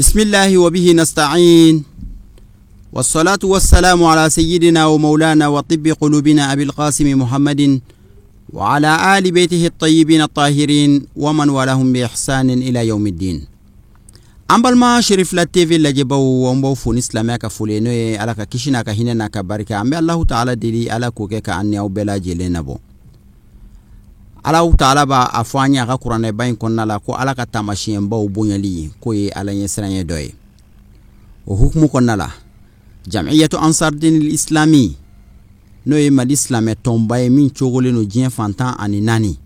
Bisimilahi wa bihi nasta'in wassalatu wassalamu ala sayyidina wa maulana wa tibbi qulubina abil qasimi muhammadin wa ala ali beytihi at-tayyibin at-tahirin wa man walahum bi ihsanin ila yawmiddin. An balima Cherifla TV lajɛbaw, an b'aw fo ni silamɛya ka foli ye, n'o ye Ala ka kisi n'a ka hinɛ n'a ka barika. An bɛ Alahu taala deli, Ala k'o kɛ ka an ni aw bɛɛ lajɛlen nabɔ. Alahu taala b'a a fɔ an ye a ka kuranɛba in kɔnɔna la ko Ala ka taamasiyɛnbaw bonyali k'o ye Ala ɲɛsiranɲɛ dɔ ye. O hukumu kɔnɔna la, Jamiyatu Ansardinil Islami, n'o ye Mali silamɛ tɔnba ye min cogolen don diɲɛ fan 14,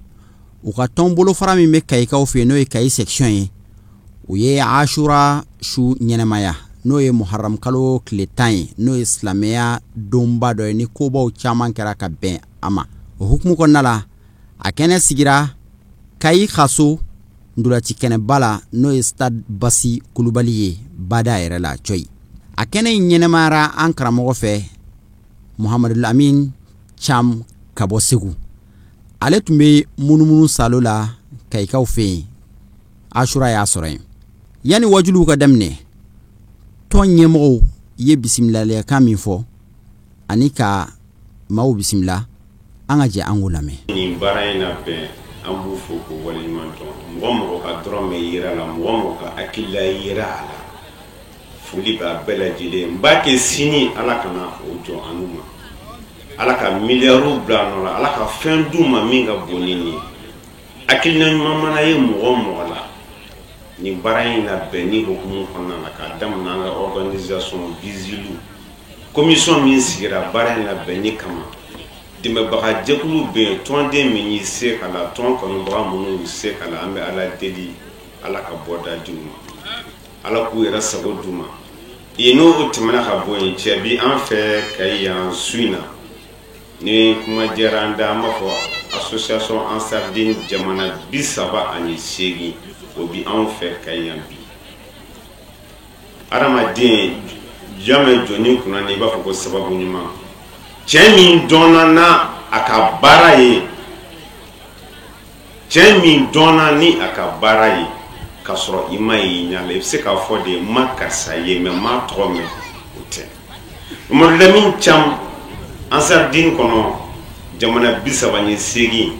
u ka tɔn bolofara min bɛ Kayikaw fɛ yen, n'o ye Kayi section ye, u ye Ashura su ɲɛnamaya, n'o ye Muharram kalo tile 10 ye, n'o ye silamɛya donba dɔ ye ni kobaw caman kɛra ka bɛn a ma. O hukumu kɔnɔna la, a kɛnɛ sigira Kayi kaso ntolaci kɛnɛba la, n'o ye stade Basi Kulubali ye bada yɛrɛ la cɔyi. A kɛnɛ in ɲɛnamayara an karamɔgɔ fɛ, Muhamadu Amin Cam ka bɔ Segu. Ale tun bɛ munumunu salo la Kayikaw fɛ yen, Ashura y'a sɔrɔ yen. Yanni wajuliw ka daminɛ, tɔn ɲɛmɔgɔw ye bisimilalikan min fɔ ani ka maaw bisimila, an ka jɛ an k'o lamɛn. Nin baara in na bɛn, an b'u fo k'u waleɲuman dɔn. Mɔgɔ mɔgɔ ka dɔrɔmɛ yera la, mɔgɔ mɔgɔ ka hakilila yera a la, foli b'a bɛɛ lajɛlen. N b'a kɛ sini, Ala kana o jɔ an n'u ma. Ala ka miliyariw bila a nɔ la, Ala ka fɛn d'u ma min ka bon ni nin ye. Hakilina ɲuman mana ye mɔgɔ o mɔgɔ la nin baara in na bɛn ni hukumu kɔnɔna na, k'a daminɛ an ka organisation vigile commission min sigira baara in labɛnni kama, dɛmɛbaga jɛkulu bɛ yen, tɔnden min y'i se k'a la, tɔn kanubaga minnu y'u se k'a la, an bɛ Ala deli, Ala ka bɔda di u ma, Ala k'u yɛrɛ sago d'u ma. Yen n'o tɛmɛna ka bɔ yen, cɛ bi an fɛ Kayi yan su in na, ni kuma diyara an da, an b'a fɔ association Ansardine jamana 38, o bi anw fɛ Kayi yan bi. Adamaden jɔn jɔnni kunna ni i b'a fɔ ko sababu ɲuman, cɛ min dɔnna n'a a ka baara ye, cɛ min dɔnna ni a ka baara ye k'a sɔrɔ i ma y'i ɲɛ la, i bɛ se k'a fɔ de ma karisa ye, mais ma tɔgɔ mɛn, o tɛ. Mamadu Lamine Cam, Ansardine kɔnɔ jamana 38,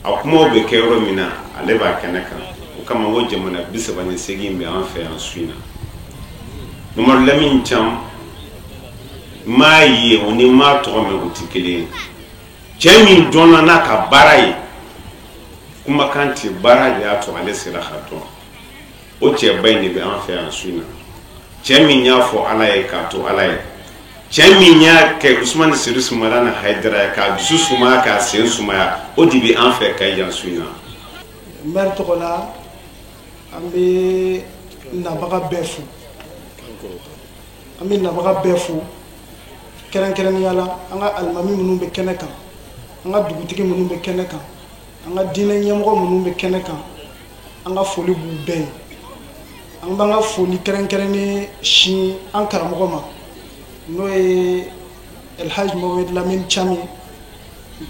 a kumaw bɛ kɛ yɔrɔ min na, ale b'a kɛnɛ kan. O kama ko jamana 38 bɛ an fɛ yan su in na. Mamadu Lamine Cam, maa ye o ni maa tɔgɔ mɛn, o tɛ kelen ye. Cɛ min dɔnna n'a ka baara ye, kumakan tɛ, baara de y'a to ale sera ka dɔn. O cɛba in de bɛ an fɛ yan su in na. Cɛ min y'a fɔ Ala ye k'a to Ala ye, cɛ min y'a kɛ Usumani Serifu Madani Hayidara ye k'a dusu sumaya k'a sen sumaya, o de bɛ an fɛ Kayi yan su in na. Maire tɔgɔ la, an bɛ nabaga bɛɛ fo, an bɛ nabaga bɛɛ fo, kɛrɛnkɛrɛnnenya la an ka alimami minnu bɛ kɛnɛ kan, an ka dugutigi minnu bɛ kɛnɛ kan, an ka diinɛ ɲɛmɔgɔ minnu bɛ kɛnɛ kan, an ka foli b'u bɛɛ ye. An b'an ka foli kɛrɛnkɛrɛnnen sin an karamɔgɔ ma, n'o ye Elhaji Mohamed Lamine Cam ye,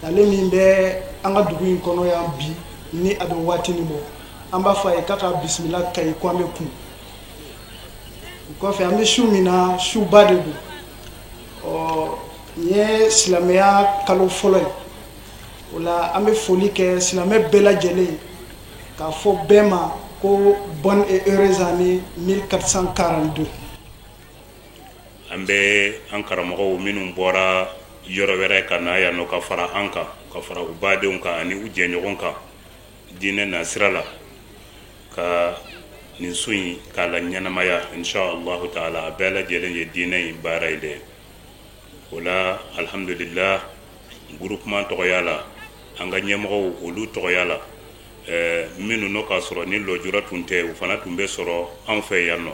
ale min bɛ an ka dugu in kɔnɔ yan bi ni a bɛ waati nin bɔ. An b'a fɔ a ye k'a ka bisimila Kayi Kwame kun. O kɔfɛ, an bɛ su min na, suba de don. Ɔ nin ye silamɛya kalo fɔlɔ ye. O la, an bɛ foli kɛ silamɛ bɛɛ lajɛlen ye k'a fɔ bɛɛ ma ko bonne et heureuse année 1442. An bɛ an karamɔgɔw minnu bɔra yɔrɔ wɛrɛ ka na yan nɔ ka fara an kan, ka fara u badenw kan ani u jɛɲɔgɔn kan diinɛ nasira la, ka nin su in k'a la ɲɛnamaya inshallah taala. A bɛɛ lajɛlen ye diinɛ in baara ye dɛ. O la, alhamdulillah, groupement tɔgɔya la, an ka ɲɛmɔgɔw olu tɔgɔya la, minnu n'o k'a sɔrɔ ni lɔjura tun tɛ, u fana tun bɛ sɔrɔ anw fɛ yan nɔ,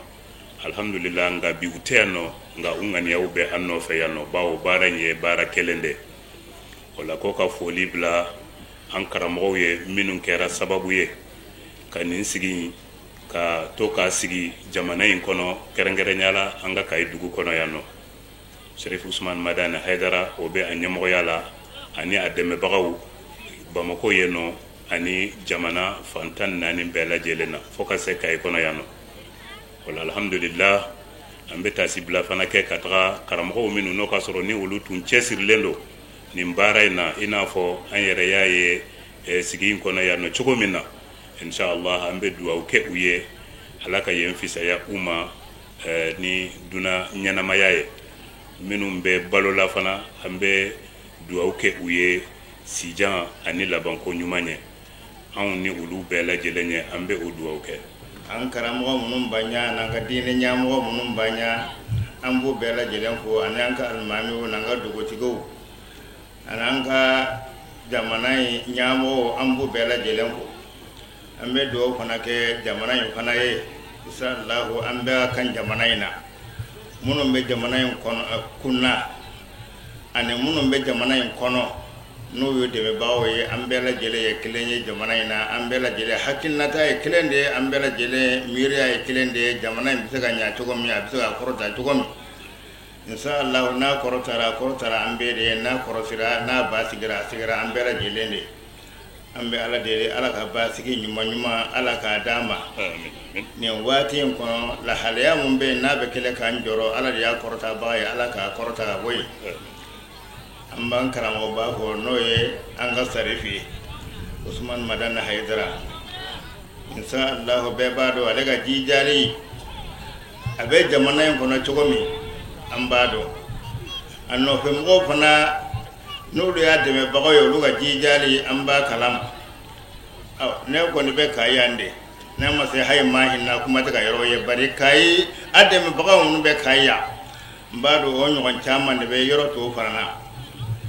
alhamdulillah. Nka bi u tɛ yan nɔ, nka u ŋaniyaw bɛ an nɔfɛ yan nɔ, bawo baara in ye baara kelen de. O la ko ka foli bila an karamɔgɔw ye minnu kɛra sababu ye ka nin sigi ka to k'a sigi jamana in kɔnɔ, kɛrɛnkɛrɛnya la an ka Kayi dugu kɔnɔ yan nɔ. Sherif Usman Madani Hayidara, o bɛ a ɲɛmɔgɔya la ani a dɛmɛbagaw Bamakɔ yen nɔ ani jamana fan 14 bɛɛ lajɛlen na, fo ka se Kayi kɔnɔ yan nɔ. O la, alhamdulillah, an bɛ taasibila fana kɛ ka taga karamɔgɔw minnu n'o ka sɔrɔ ni olu tun cɛsirilen don nin baara in na, i n'a fɔ an yɛrɛ y'a ye sigi in kɔnɔ yan nɔ cogo min na. Inshallah, an bɛ dugawu kɛ u ye, Ala ka yen fisaya u ma ni duna ɲɛnamaya ye. Minnu bɛ balo la fana, an bɛ dugawu kɛ u ye sijan ani labanko ɲuman ye. Anw ni olu bɛɛ lajɛlen ye, an bɛ o dugawu kɛ. An karamɔgɔ minnu ba ɲa, n'an ka diinɛ ɲɛmɔgɔ minnu ba ɲa, an b'u bɛɛ lajɛlen fo, ani an ka alimamiw, n'an ka dugutigiw, ani an ka jamana in ɲɛmɔgɔw, an b'u bɛɛ lajɛlen fo. An bɛ dugawu fana kɛ jamana in fana ye. Inshallah, an bɛ kan jamana in na, minnu bɛ jamana in kɔnɔ kunna ani minnu bɛ jamana in kɔnɔ n'u ye dɛmɛbagaw ye, an bɛɛ lajɛlen ye kelen ye jamana in na. An bɛɛ lajɛlen hakilinata ye kelen de ye, an bɛɛ lajɛlen miiriya ye kelen de ye. Jamana in bɛ se ka ɲa cogo min, a bɛ se ka kɔrɔta cogo min, inshallah, n'a kɔrɔtara, a kɔrɔtara an bɛɛ de ye. N'a kɔrɔsira, n'a basigira, a sigira an bɛɛ lajɛlen de ye. An bɛ Ala deli, Ala ka basigi ɲuman ɲuman, Ala k'a d'an ma nin waati in kɔnɔ. Lahalaya mun bɛ yen n'a bɛ kɛlɛ k'an jɔrɔ, Ala de y'a kɔrɔtabaga ye, Ala k'a kɔrɔta ka bɔ yen. An b'an karamɔgɔba fɔ, n'o ye an ka sarifi ye, Usman Madani Hayidara. Inshallah, bɛɛ b'a dɔn ale ka jijali a bɛ jamana in kɔnɔ cogo min, an b'a dɔn. A nɔfɛmɔgɔw fana, n'olu y'a dɛmɛbagaw ye, olu ka jijali an b'a kalama. Ne kɔni bɛ Kayi yan de, ne ma se hayi maa hinɛ kuma tɛ ka yɔrɔ ye, bari Kayi a dɛmɛbagaw minnu bɛ Kayi yan, n b'a dɔn o ɲɔgɔn caman de bɛ yɔrɔ tɔw fana na.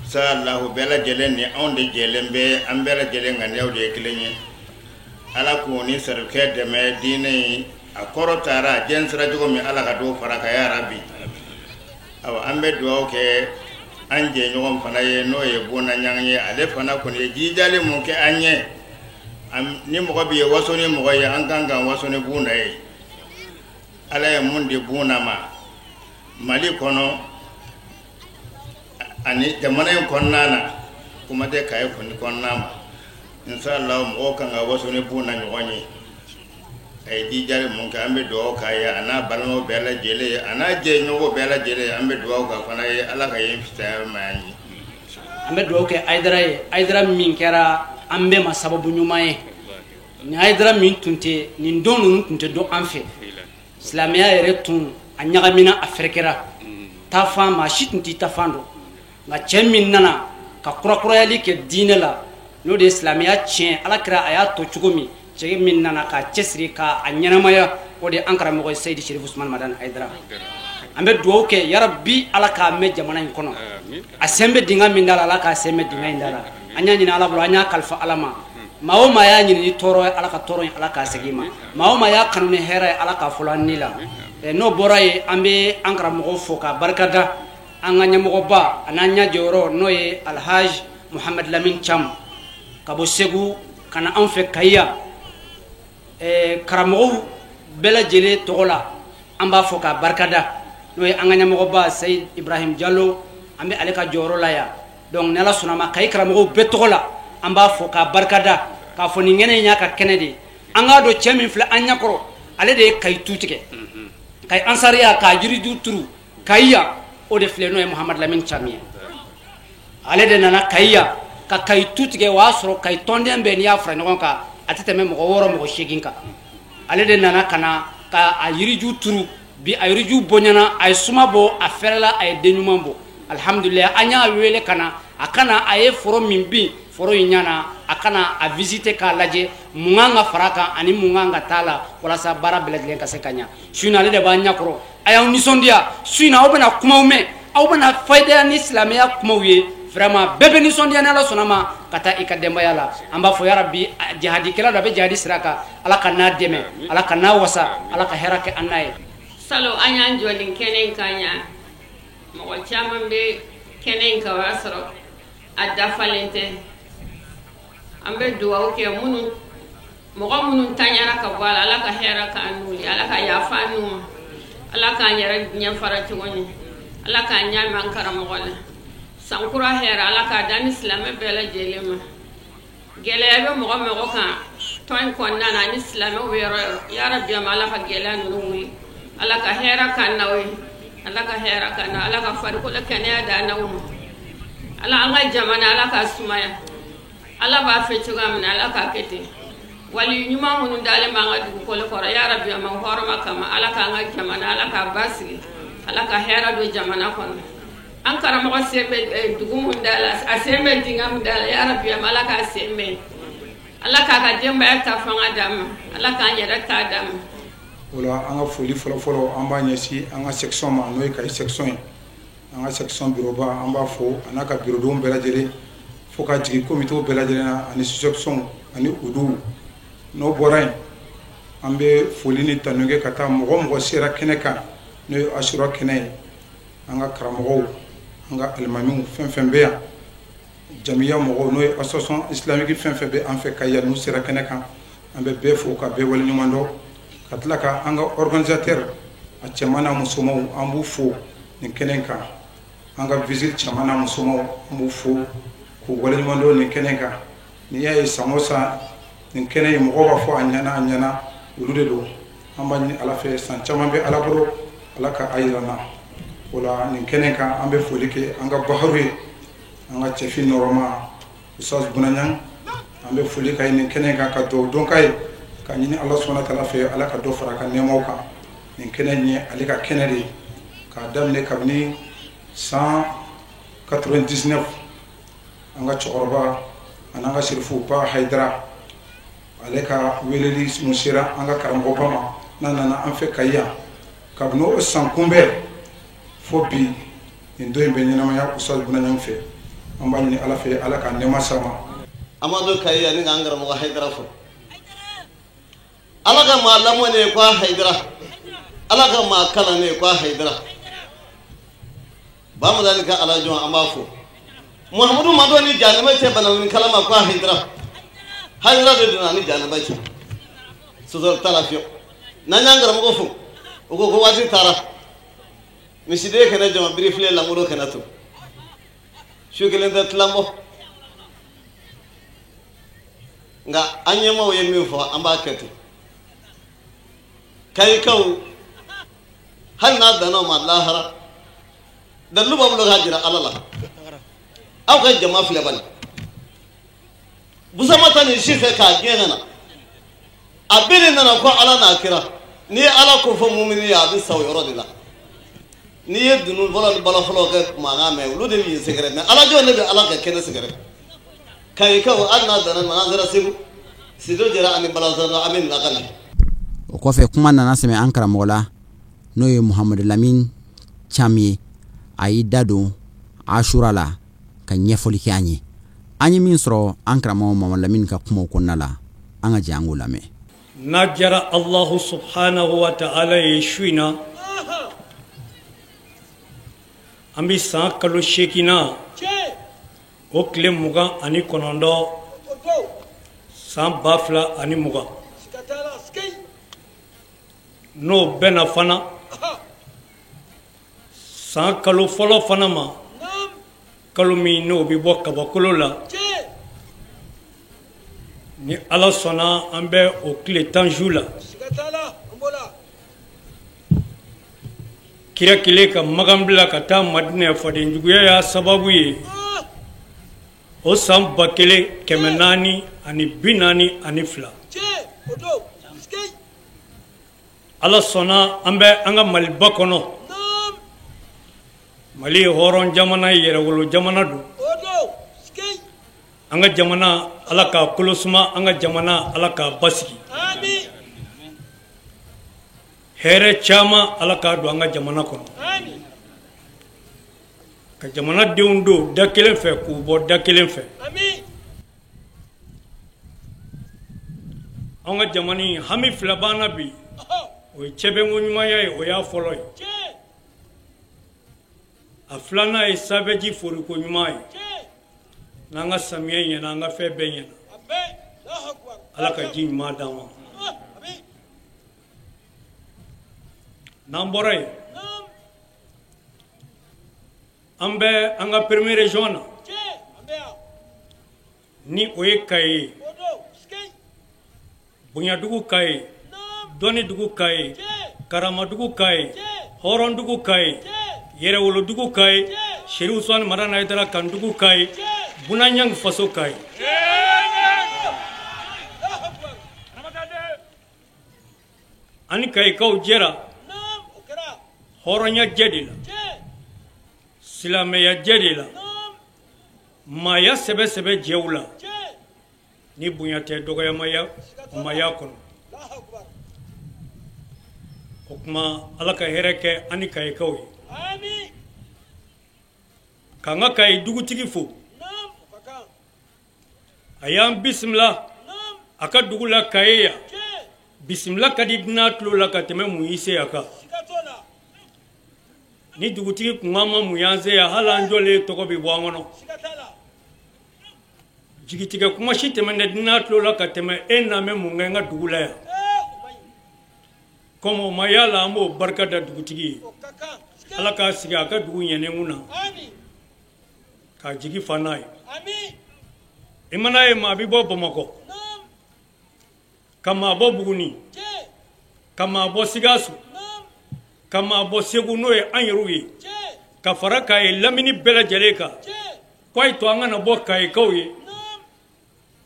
Inshallah, bɛɛ lajɛlen ni anw de jɛlen bɛ, an bɛɛ lajɛlen ŋaniyaw de ye kelen ye. Ala k'o ni sarikɛ dɛmɛ diinɛ in a kɔrɔ taara a jɛn sira cogo min, Ala ka dɔw fara kan ya rabi. Awa, an bɛ dugawu kɛ an jɛɲɔgɔn fana ye, n'o ye Bona Ɲang ye. Ale fana kɔni ye jijali mun kɛ an ye, ni mɔgɔ bɛ ye waso ni mɔgɔ ye, an kan ka waso ni Buna ye. Ala ye mun di Buna ma Mali kɔnɔ ani jamana in kɔnɔna na, kuma tɛ Kayi kɔni kɔnɔna ma. Inshallah, mɔgɔw kan ka waso ni Buna ɲɔgɔn ye. A ye jijali mun kɛ, an bɛ dugawu k'a ye, a n'a balimaw bɛɛ lajɛlen, a n'a jɛɲɔgɔnw bɛɛ lajɛlen. An bɛ dugawu k'a fana ye, Ala ka yen fisaya ma an ye. An bɛ dugawu kɛ Hayidara ye, Hayidara min kɛra an bɛɛ ma sababu ɲuman ye. Nin Hayidara min tun tɛ nin don ninnu tun tɛ dɔn an fɛ, silamɛya yɛrɛ tun a ɲagamina, a fɛrɛkɛra taafan, maa si tun t'i taafan dɔn. Nka cɛ min nana ka kurakurayali kɛ diinɛ la, n'o de ye silamɛya tiɲɛ, Ala kɛra a y'a to cogo min, cɛ min nana k'a cɛsiri k'a ɲɛnamaya, o de ye an karamɔgɔ ye, Seyidi Serifu Usumani Madani Hayidara. An bɛ dugawu kɛ, yarabi, Ala k'a mɛn jamana in kɔnɔ. A sen bɛ dingɛ min da la, Ala k'a sen mɛn dingɛ in da la. An y'a ɲini Ala bolo, an y'a kalifa Ala ma. Maa o maa y'a ɲini ni tɔɔrɔ ye, Ala ka tɔɔrɔ in, Ala k'a segin ma. Maa o maa y'a kanu ni hɛrɛ ye, Ala k'a fɔlɔ an ni la. N'o bɔra yen, an bɛ an karamɔgɔ fo k'a barikada, an ka ɲɛmɔgɔba a n'an ɲɛ jɔyɔrɔ, n'o ye Alhaji Muhamadu Lamini Cam, ka bɔ Segu ka na anw fɛ Kayi yan. Karamɔgɔw bɛɛ lajɛlen tɔgɔ la, an b'a fɔ k'a barikada, n'o ye an ka ɲɛmɔgɔba Seyid Ibrahim Jalo, an bɛ ale ka jɔyɔrɔ la yan. Donc ni Ala sɔnna ma, Kayi karamɔgɔw bɛɛ tɔgɔ la, an b'a fɔ k'a barikada, k'a fɔ nin kɛnɛ in y'a ka kɛnɛ de ye. An k'a dɔn cɛ min filɛ an ɲɛkɔrɔ, ale de ye Kayi tu tigɛ, Kayi ansariya k'a yiriju turu Kayi yan, o de filɛ, n'o ye Muhamadu Lamini Cam ye. Ale de nana Kayi yan ka Kayi tu tigɛ. O y'a sɔrɔ Kayi tɔnden bɛɛ, n'i y'a fara ɲɔgɔn kan, a tɛ tɛmɛ mɔgɔ 6, mɔgɔ 8 kan. Ale de nana ka na ka a yiriju turu. Bi a yiriju bonyana, a ye suma bɔ, a fɛrɛla, a ye den ɲuman bɔ, alhamdulilayi. An y'a wele ka na, a ka na, a ye foro min bin, foro in ɲana, a ka na a visiter k'a lajɛ mun kan ka fara kan ani mun kan ka t'a la, walasa baara bɛɛ lajɛlen ka se ka ɲa. Su in na, ale de b'an ɲɛkɔrɔ. A y'aw nisɔndiya su in na, aw bɛna kumaw mɛn, aw bɛna fayidaya ni silamɛya kumaw ye. Vraiment, bɛɛ bɛ nisɔndiya ni Ala sɔnna ma ka taa i ka denbaya la. An b'a fɔ yarabi, jihadikɛla dɔ a bɛ jihadi sira kan, Ala ka n'a dɛmɛ, Ala ka n'a wasa, Ala ka hɛrɛ kɛ an n'a ye. Salon, an y'an jɔ nin kɛnɛ in kan yan, mɔgɔ caman bɛ kɛnɛ in kan, o y'a sɔrɔ a dafalen tɛ. An bɛ dugawu kɛ minnu, mɔgɔ minnu tanyara ka bɔ a la, Ala ka hɛrɛ k'an n'u ye, Ala ka yafa an n'u ma, Ala k'an yɛrɛ ɲɛ fara cogo ɲɛ, Ala k'an ɲɛ mɛn an karamɔgɔ la. Sankura hɛrɛ, Ala k'a da ni silamɛ bɛɛ lajɛlen ma. Gɛlɛya bɛ mɔgɔ mɔgɔ kan tɔn in kɔnɔna na ani silamɛw bɛ yɔrɔ yɔrɔ, yarabi, ama Ala ka gɛlɛya ninnu wuli. Ala ka hɛrɛ k'an n'aw ye, Ala ka hɛrɛ k'an na, Ala ka farikolo kɛnɛya d'an n'aw ma. Ala an ka jamana, Ala k'a sumaya. Ala b'a fɛ cogoya min na, Ala k'a kɛ ten. Wali ɲuman minnu dalen b'an ka dugukolo kɔrɔ, ya Rabi, a ma hɔrɔma kama, Ala k'an ka jamana, Ala k'a basigi, Ala ka hɛrɛ don jamana kɔnɔ. An karamɔgɔ sen bɛ dugu min da la, a sen bɛ dingɛ min da la, ya Rabi, a ma Ala k'a sen bɛ. Ala k'a ka denbaya ta fanga d'an ma, Ala k'an yɛrɛ ta d'an ma. O la an ka foli fɔlɔfɔlɔ an b'a ɲɛsin an ka section ma, n'o ye Kayi section ye. An ka section bureau ba, an b'a fo a n'a ka bureaudenw bɛɛ lajɛlen, fo ka jigin comité bɛɛ lajɛlen na ani sous-section ani uduw. N'o bɔra yen, an bɛ foli ni tanu kɛ ka taa mɔgɔ mɔgɔ sera kɛnɛ kan, n'o ye Asura kɛnɛ ye. An ka karamɔgɔw, an ka alimamiw fɛn fɛn bɛ yan, jamiya mɔgɔw, n'o ye association islamique fɛn fɛn bɛ an fɛ Kayi yan, n'u sera kɛnɛ kan, an bɛ bɛɛ fo ka bɛɛ waleɲuman dɔn. Ka tila ka an ka organisateur a cɛman n'a musomanw, an b'u fo nin kɛnɛ kan. An ka vigile cɛman n'a musomanw, an b'u fo k'u waleɲuman dɔn nin kɛnɛ kan. N'i y'a ye san o san nin kɛnɛ in mɔgɔw b'a fɔ a ɲɛna, a ɲɛna, olu de don. An b'a ɲini Ala fɛ, san caman bɛ Ala bolo, Ala ka a yira n na. O la nin kɛnɛ kan, an bɛ foli kɛ an ka baharu ye, an ka cɛfin nɔrɔma Ustaz Bunaɲang. An bɛ foli k'a ye nin kɛnɛ kan, ka dugawu don k'a ye, ka ɲini Ala subahana taala fɛ, Ala ka dɔ fara a ka nɛɛmaw kan. Nin kɛnɛ in ye ale ka kɛnɛ de ye, k'a daminɛ kabini san 99, an ka cɛkɔrɔba ani an ka sirifu ba Hayidara, ale ka weleli mun sera an ka karamɔgɔba ma, n'a nana an fɛ Kayi yan. Kabini o san kunbɛn fo bi, nin don in bɛ ɲɛnamaya Ustaz Bunaɲang fɛ. An b'a ɲini Ala fɛ, Ala ka nɛɛma s'a ma. An b'a don Kayi yan ni k'an karamɔgɔ Hayidara fo. Ala ka maa lamɔ ne ye ko a Hayidara, Ala ka maa kalan ne ye ko a Hayidara. Bamadali ka ala jɔn, an b'a fo. Muhamadu Madɔ ni janɛmɛ cɛ banawuli kalama ko a Hayidara. Hayidara de donna ni janɛmɛ cɛ. Sɔsɔ t'a la fiyewu. N'an y'an karamɔgɔ fo, o ko ko waati taara. Misiden kɛnɛ jama birifile lankolon kɛnɛ to. Su kelen tɛ tilan bɔ. Nka an ɲɛmaaw ye min fɔ, an b'a kɛ ten. Kayikaw, hali n'a danna o ma lahara, dalilu b'a bolo k'a jira Ala la. Aw ka jama filɛ bani. Busama ta nin si fɛ k'a gɛn ka na. A bɛɛ de nana ko Ala n'a kira. N'i ye Ala ko fɔ mumini ye, a bɛ sa o yɔrɔ de la. N'i ye dunun fɔlɔ ni bala fɔlɔ kɛ mankan mɛn, olu de b'i sɛgɛrɛ. Mɛ Ala jɔn de bɛ Ala ka kɛnɛ sɛgɛrɛ. Kayikaw, hali n'a danna nin ma, n'an sera Segu, Sido jɛra ani Balanzan, an bɛ nin lakali. O kɔfɛ, kuma nana sɛmɛ an karamɔgɔ la, n'o ye Muhamadu Lamini Cam ye. A y'i da don Asura la ka ɲɛfɔli kɛ an ye. An ye min sɔrɔ an karamɔgɔ Muhamadu Lamini ka kumaw kɔnɔna la, an ka jɛ an k'o lamɛn. N'a diyara Allahu subhanahu wa ta'ala ye, su in na an bɛ san kalo 8nan, o tile 29, san 2020, n'o bɛnna fana san kalo fɔlɔ fana ma, kalo min n'o bɛ bɔ kabakolo la. Ni Ala sɔnna, an bɛ o tile 10 ju la. Kira kelen ka Makan bila ka taa Madinɛ, fadenjuguya y'a sababu ye. O san 1442, Ala sɔnna, an bɛ an ka Maliba kɔnɔ. Mali ye hɔrɔn jamana ye, yɛrɛwolo jamana don. An ka jamana, Ala k'a kolo suma. An ka jamana, Ala k'a basigi. Hɛrɛ caman, Ala k'a don an ka jamana kɔnɔ, ka jamanadenw don da kelen fɛ, k'u bɔ da kelen fɛ. An ka jamana in, hami fila b'an na bi. O ye cɛbɛnko ɲumanya ye, o y'a fɔlɔ ye. A filanan ye sanfɛji foriko ɲuman ye. N'an ka samiyɛ ɲɛna, an ka fɛn bɛɛ ɲɛna. Ala ka ji ɲuman d'an ma. N'an bɔra yen, an bɛ an ka première région na, ni o ye Kayi ye, bonyadugu Kayi, dɔnnidugu Kayi. Karamadugu Kayi, hɔrɔndugu Kayi, yɛrɛwolodugu Kayi, Chérif Ousmane Madani Haïdara kandugu Kayi, Bunaɲang faso Kayi. Ani Kayikaw jɛra hɔrɔnya jɛ de la, silamɛya jɛ de la, maaya sɛbɛ sɛbɛ jɛw la, ni bonya tɛ dɔgɔyamaya maaya kɔnɔ. O tuma Ala ka hɛrɛ kɛ ani Kayikaw ye. K'an ka Kayi dugutigi fo, a y'an bisimila a ka dugu la Kaye yan. Bisimila ka di dunan tulo la ka tɛmɛ mun y'i se a kan. Ni dugutigi kun ma mun y'an se yan, hali an jɔlen tɔgɔ bɛ bɔ an kɔnɔ. Jigitigɛ kuma si tɛmɛn dunan tulo la ka tɛmɛ e n'a mɛn mun kɛ n ka dugu la yan. Comme o ma y'a la, an b'o barika da dugutigi ye. Ala k'a sigi a ka dugu ɲɛnɛkun na, k'a jigi fa n'a ye. I mana ye maa bɛ bɔ Bamakɔ, ka maa bɔ Buguni, ka maa bɔ Sikaso, ka maa bɔ Segu, n'o ye an yɛrɛw ye, ka fara Kayi lamini bɛɛ lajɛlen kan, k'a ye to an kana bɔ Kayikaw ye.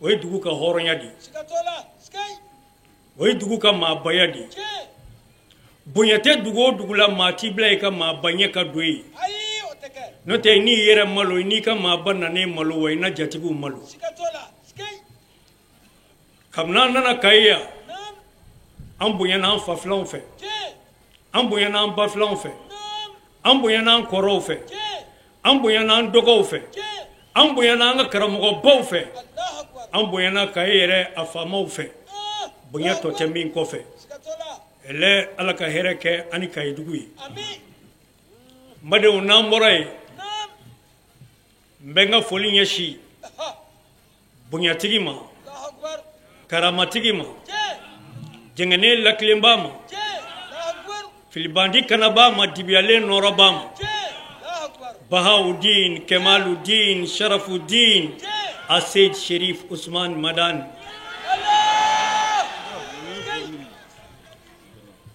O ye dugu ka hɔrɔnya de ye, o ye dugu ka maabaya de ye. Bonya tɛ dugu o dugu la, maa t'i bila i ka maaba ɲɛ ka don yen. N'o tɛ n'i yɛrɛ malo, n'i ka maaba nan'e malo, wa i na jatigiw malo. Kabini an nana Kayi yan, an bonyana an fa filanw fɛ, an bonyana an ba filanw fɛ, an bonyana an kɔrɔw fɛ, an bonyana an dɔgɔw fɛ, an bonyana an ka karamɔgɔbaw fɛ, an bonyana Kayi yɛrɛ a faamaw fɛ. Bonya tɔ tɛ min kɔfɛ. Ɛlɛ Ala ka hɛrɛ kɛ ani Kayi dugu ye. N badenw, n'an bɔra yen, n bɛ n ka foli ɲɛsin bonyatigi ma, karamatigi ma, jɛngɛnen lakilenba ma, filibandi kanaba ma, dibiyalen nɔrɔba ma, Bahawudin, Kemaludin, Sharafudin, Aseyid Chérif Ousmane Madani.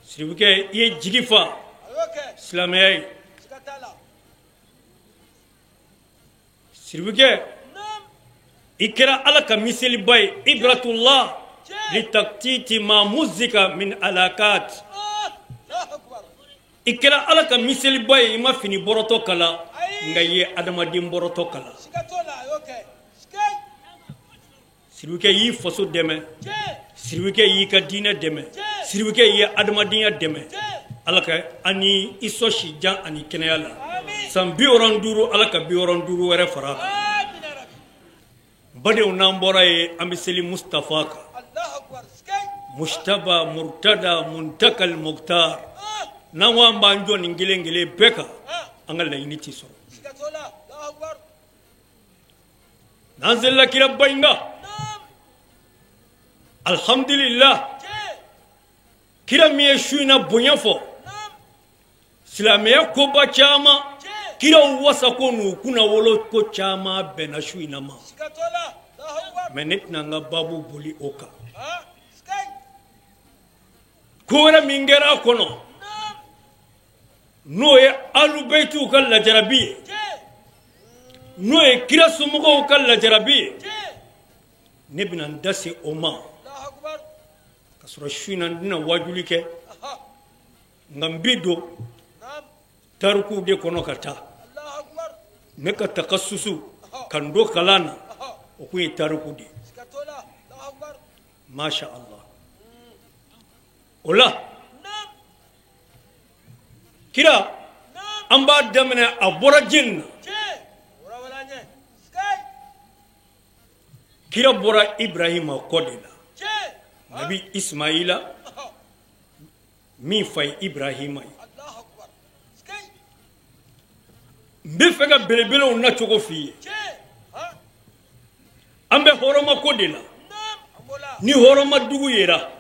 Siribukɛ, i ye jigi fa silamɛya ye. Siribukɛ, i kɛra Ala ka miseliba ye. Ibratullah litaktiti ma muzika min alakat. I kɛra Ala ka miseliba ye. I ma fini bɔrɔtɔ kala, nka i ye adamaden bɔrɔtɔ kala. Siribukɛ y'i faso dɛmɛ, Siribukɛ y'i ka diinɛ dɛmɛ, Siribukɛ y'i adamadenya dɛmɛ. Ala ka ani i sɔn si jan ani kɛnɛya la. San 65, Ala ka 65 wɛrɛ fara a kan. Badenw, n'an bɔra yen, an bɛ seli Mustafa kan. Mujtaba Murtada Muntakal Mukhtar. N'an ko an b'an jɔ nin kelen kelen bɛɛ kan, an ka laɲini ti sɔrɔ. N'an selila kiraba in kan, alhamdulillah, kira min ye su in na bonya fɔ, silamɛya koba caman, kiraw wasako n'u kunna wolo ko caman bɛnna su in na ma. Mɛ ne tɛna n ka baabu boli o kan. Ko wɛrɛ min kɛra a kɔnɔ, n'o ye alubɛtiw ka lajarabi ye, n'o ye kira somɔgɔw ka lajarabi ye, ne bɛna n da se o ma. Ka sɔrɔ su in na n tɛna wajuli kɛ, nka n bi don tarikuw de kɔnɔ ka taa. Ne ka takasusu ka n don kalan na, o kun ye tariku de ye. Masha Allah. O la kira, an b'a daminɛ a bɔra jeni na. Kira bɔra Ibrahima kɔ de la. Nabi Ismaila min fa ye Ibrahima ye. N bɛ fɛ ka belebelew nacogo f'i ye. An bɛ hɔrɔma ko de la. Ni hɔrɔma dugu yera,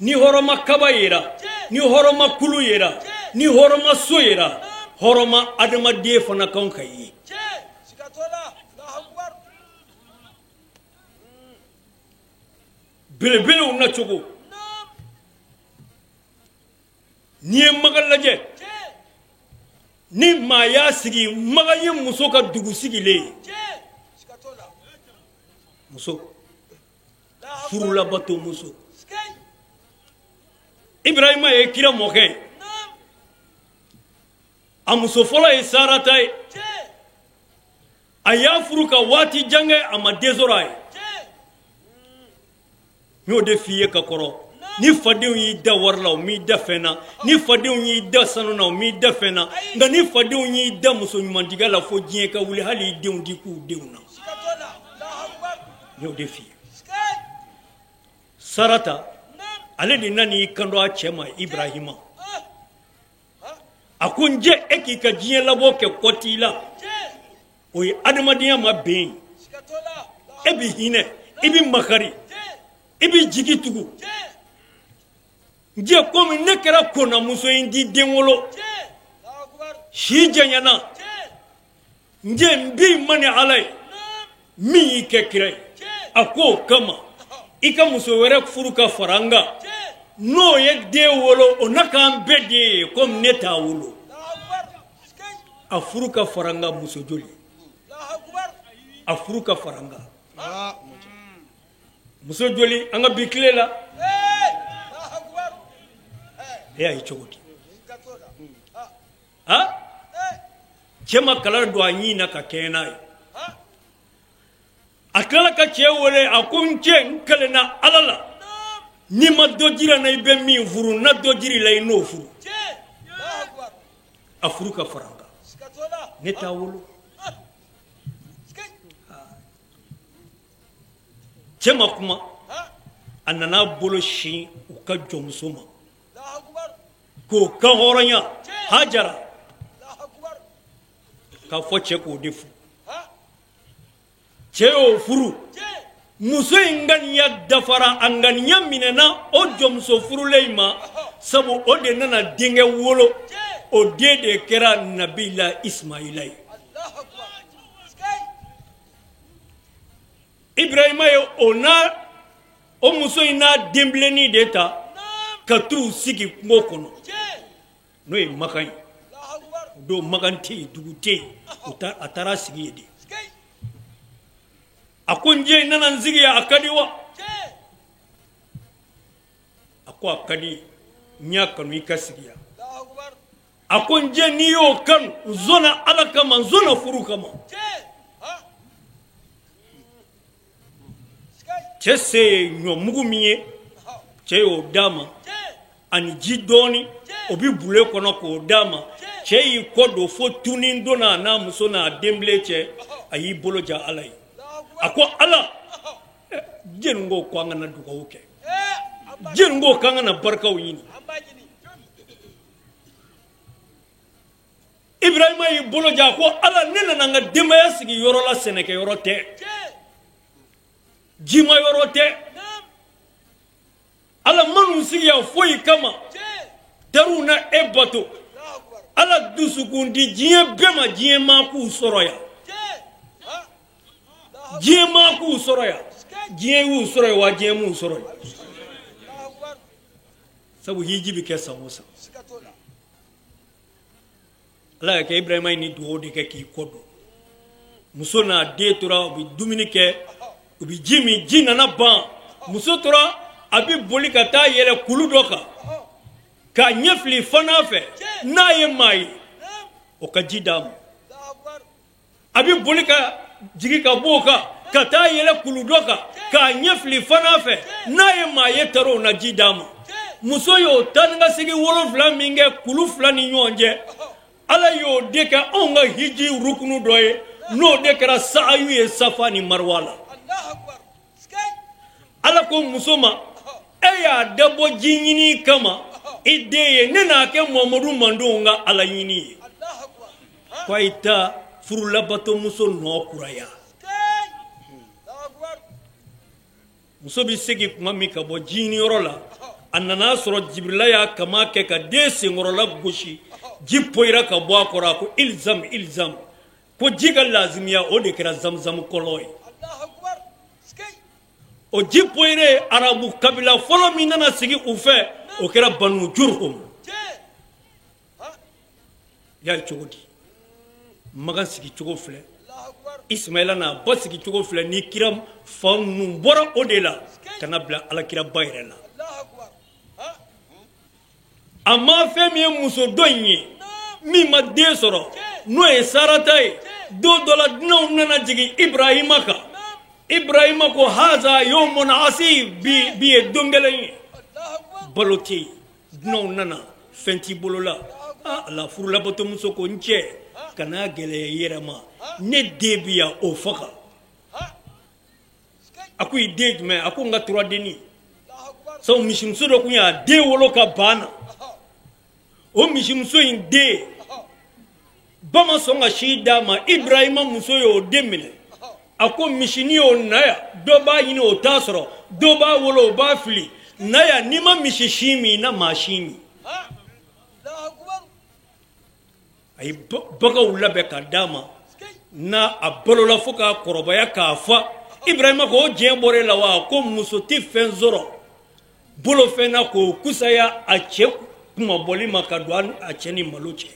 ni hɔrɔma kaba yera, ni hɔrɔma kulu yera, ni hɔrɔma so yera, hɔrɔma adamaden fana kan ka ye. Belebelew nacogo. N'i ye Makan lajɛ, ni maa y'a sigi, Makan ye muso ka dugu sigilen ye. Muso furulabato muso. Ibrahima ye kira mɔkɛ ye. A muso fɔlɔ ye Sarata ye. A y'a furu ka waati jan kɛ, a ma den sɔrɔ a ye. N y'o de f'i ye ka kɔrɔ. Ni fadenw y'i da wari la, u m'i da fɛn na. Ni fadenw y'i da sanu na, u m'i da fɛn na. Nka ni fadenw y'i da muso ɲumantigiya la, fo diɲɛ ka wuli, hali i denw di k'u denw na. N y'o de f'i ye. Sarata, ale de nan'i kanto a cɛ ma Ibrahima. A ko n jɛ, e k'i ka diɲɛ labɔ kɛ kɔ t'i la. O ye adamadenya ma bɛn ye. E bɛ hinɛ, i bɛ makari, i bɛ jigi tugu. N jɛ, komi ne kɛra konnamuso ye, n ti den wolo. Si janyana. N jɛ, n b'i ma ni Ala ye. Min y'i kɛ kira ye. A ko o kama, i ka muso wɛrɛ furu ka fara n kan. N'o ye den wolo, o na k'an bɛɛ den ye komi ne t'a wolo. A furu ka fara n kan muso joli? A furu ka fara n kan. Muso joli an ka bi tile la? E y'a ye cogo di? Ha? Cɛ ma kala don a ɲin na ka kɛɲɛ n'a ye. A tilala ka cɛ wele, a ko n cɛ, n kalenna Ala la. N'i ma dɔ jira n na i bɛ min furu, na dɔ jira i la i n'o furu. A furu ka fara n kan. Ne t'a wolo. Cɛ ma kuma, a nana bolo sin u ka jɔnmuso ma k'o kan hɔrɔnya Hajara, k'a fɔ cɛ k'o de furu. Cɛ y'o furu. Muso in ŋaniya dafara, a ŋaniya minɛna o jɔnmuso furulen in ma, sabu o de nana denkɛ wolo. O den de kɛra Nabila Ismaila ye. Ibrahima ye o n'a o muso in n'a denbilennin de ta ka t'u sigi kungo kɔnɔ, n'o ye Makan ye. O don Makan tɛ yen, dugu tɛ yen, a taara sigi yen de. A ko n jɛ, n nana n sigi yan, a ka di wa? A ko a ka di, n y'a kanu i ka sigi yan. A ko n jɛ, n'i y'o kanu, n sɔnna Ala kama, n sɔnna furu kama. Cɛ se ye ɲɔmugu min ye, cɛ y'o d'a ma, ani ji dɔɔni, o bɛ bule kɔnɔ k'o d'a ma. Cɛ y'i kɔ don fo tunni donna a n'a muso n'a denbilen cɛ, a y'i bolo ja Ala ye. A ko Ala, jɛni ko k'an kana dugawu kɛ, jɛni ko k'an kana barikaw ɲini. Ibrahima y'i bolo ja, a ko Ala, ne nana n ka denbaya sigi yɔrɔ la, sɛnɛkɛyɔrɔ tɛ, jima yɔrɔ tɛ. Ala man'u sigi yan foyi kama, teriw na e bato. Ala dusukun di diɲɛ bɛɛ ma, diɲɛ maa k'u sɔrɔ yan. Diɲɛ maa k'u sɔrɔ yan. Diɲɛ y'u sɔrɔ yen wa, diɲɛ m'u sɔrɔ yen. Sabu hiji bɛ kɛ san o san. Ala y'a kɛ Ibrahima ye ni dugawu de kɛ k'i kɔ don. Muso n'a den tora, u bɛ dumuni kɛ, u bɛ ji min, ji nana ban. Muso tora a bɛ boli ka taa yɛlɛ kulu dɔ kan k'a ɲɛ fili fana fɛ, n'a ye maa ye o ka ji d'a ma. A bɛ boli ka jigin ka bɔ o kan ka taa yɛlɛ kulu dɔ kan k'a ɲɛ fili fana fɛ, n'a ye maa ye taara o na ji d'a ma. Muso y'o taa ni ka segin 7 min kɛ kulu 2 ni ɲɔgɔn cɛ, Ala y'o de kɛ anw ka hiji rukunu dɔ ye, n'o de kɛra sa'ayu ye Safa ni Marwa la. Ala ko muso ma, e y'a dabɔ ji ɲini kama i den ye, ne n'a kɛ Mamadu mandenw ka Ala ɲini ye. Ko a ye taa furulabatomuso nɔ kuraya. Muso bɛ segin kuma min ka bɔ ji ɲiniyɔrɔ la, a nana sɔrɔ Jibirila y'a kama kɛ ka den senkɔrɔla gosi, ji poyira ka bɔ a kɔrɔ. A ko ilzam ilzam, ko ji ka lazimiya, o de kɛra zamzam kɔlɔn ye. O ji poyire, arabu kabila fɔlɔ min nana sigi u fɛ, o kɛra Banu Jurhum. Y'a ye cogo di? Makan sigi cogo filɛ, Ismaila n'a ba sigi cogo filɛ, ni kira fa ninnu bɔra o de la ka na bila alakiraba yɛrɛ la. A ma fɛn min ye muso dɔ in ye min ma den sɔrɔ, n'o ye Sarata ye. Don dɔ la dunanw nana jigin Ibrahima kan. Ibrahima ko haza yawmun asib, bi ye don gɛlɛn ye, balo tɛ yen. Dunanw nana, fɛn t'i bolo la. Ala furulabatomuso ko n cɛ kana gɛlɛya i yɛrɛ ma, ne den bi yan o faga. A ko i den jumɛn? A ko n ka turadenni. Sabu misimuso dɔ tun y'a den wolo ka ban na. O misimuso in den ba ma sɔn ka si d'a ma. Ibrahima muso y'o den minɛ. A ko misinin y'o na yan, dɔ b'a ɲini o t'a sɔrɔ, dɔ b'a wolo o b'a fili. Na yan, n'i ma misi sin min, i na maa sin min. A ye baganw labɛn ka d'a ma, n'a a balola fo k'a kɔrɔbaya k'a fa. Ibrahima ko o diɲɛ bɔra e la wa? Ko muso tɛ fɛn sɔrɔ bolofɛn na k'o kusaya a cɛ kunmabɔli ma ka don a cɛ ni malo cɛ.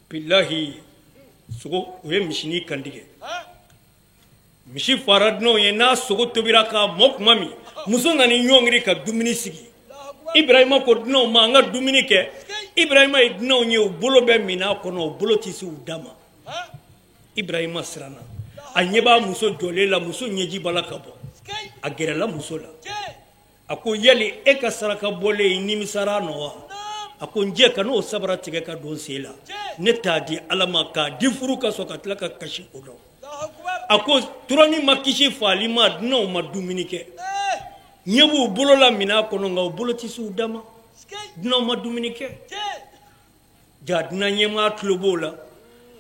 Bilahi sogo o ye misinin kantigɛ. Misi fara dunanw ye, n'a sogo tobira k'a mɔ tuma min, muso nana ɲɔngiri ka dumuni sigi. Ibrahima ko dunanw ma an ka dumuni kɛ. Ibrahima ye dunanw ye, u bolo bɛ minɛn kɔnɔ, u bolo tɛ se u da ma. Ibrahima siranna, a ɲɛ b'a muso jɔlen la, muso ɲɛji b'a la ka bɔ. A gɛrɛla muso la, a ko yali e ka saraka bɔlen i nimisara nɔ wa? A ko n jɛ ka n'o sabara tigɛ ka don sen la, ne t'a di Ala ma k'a di furu ka sɔn ka tila ka kasi o dɔn. A ko turanin ma kisi faali ma, dunanw ma dumuni kɛ. Ɲɛ b'u bolo la minɛn kɔnɔ, nka u bolo tɛ se u da ma. Dunanw ma dumuni kɛ. Ja dunan ɲɛmaa tulo b'o la.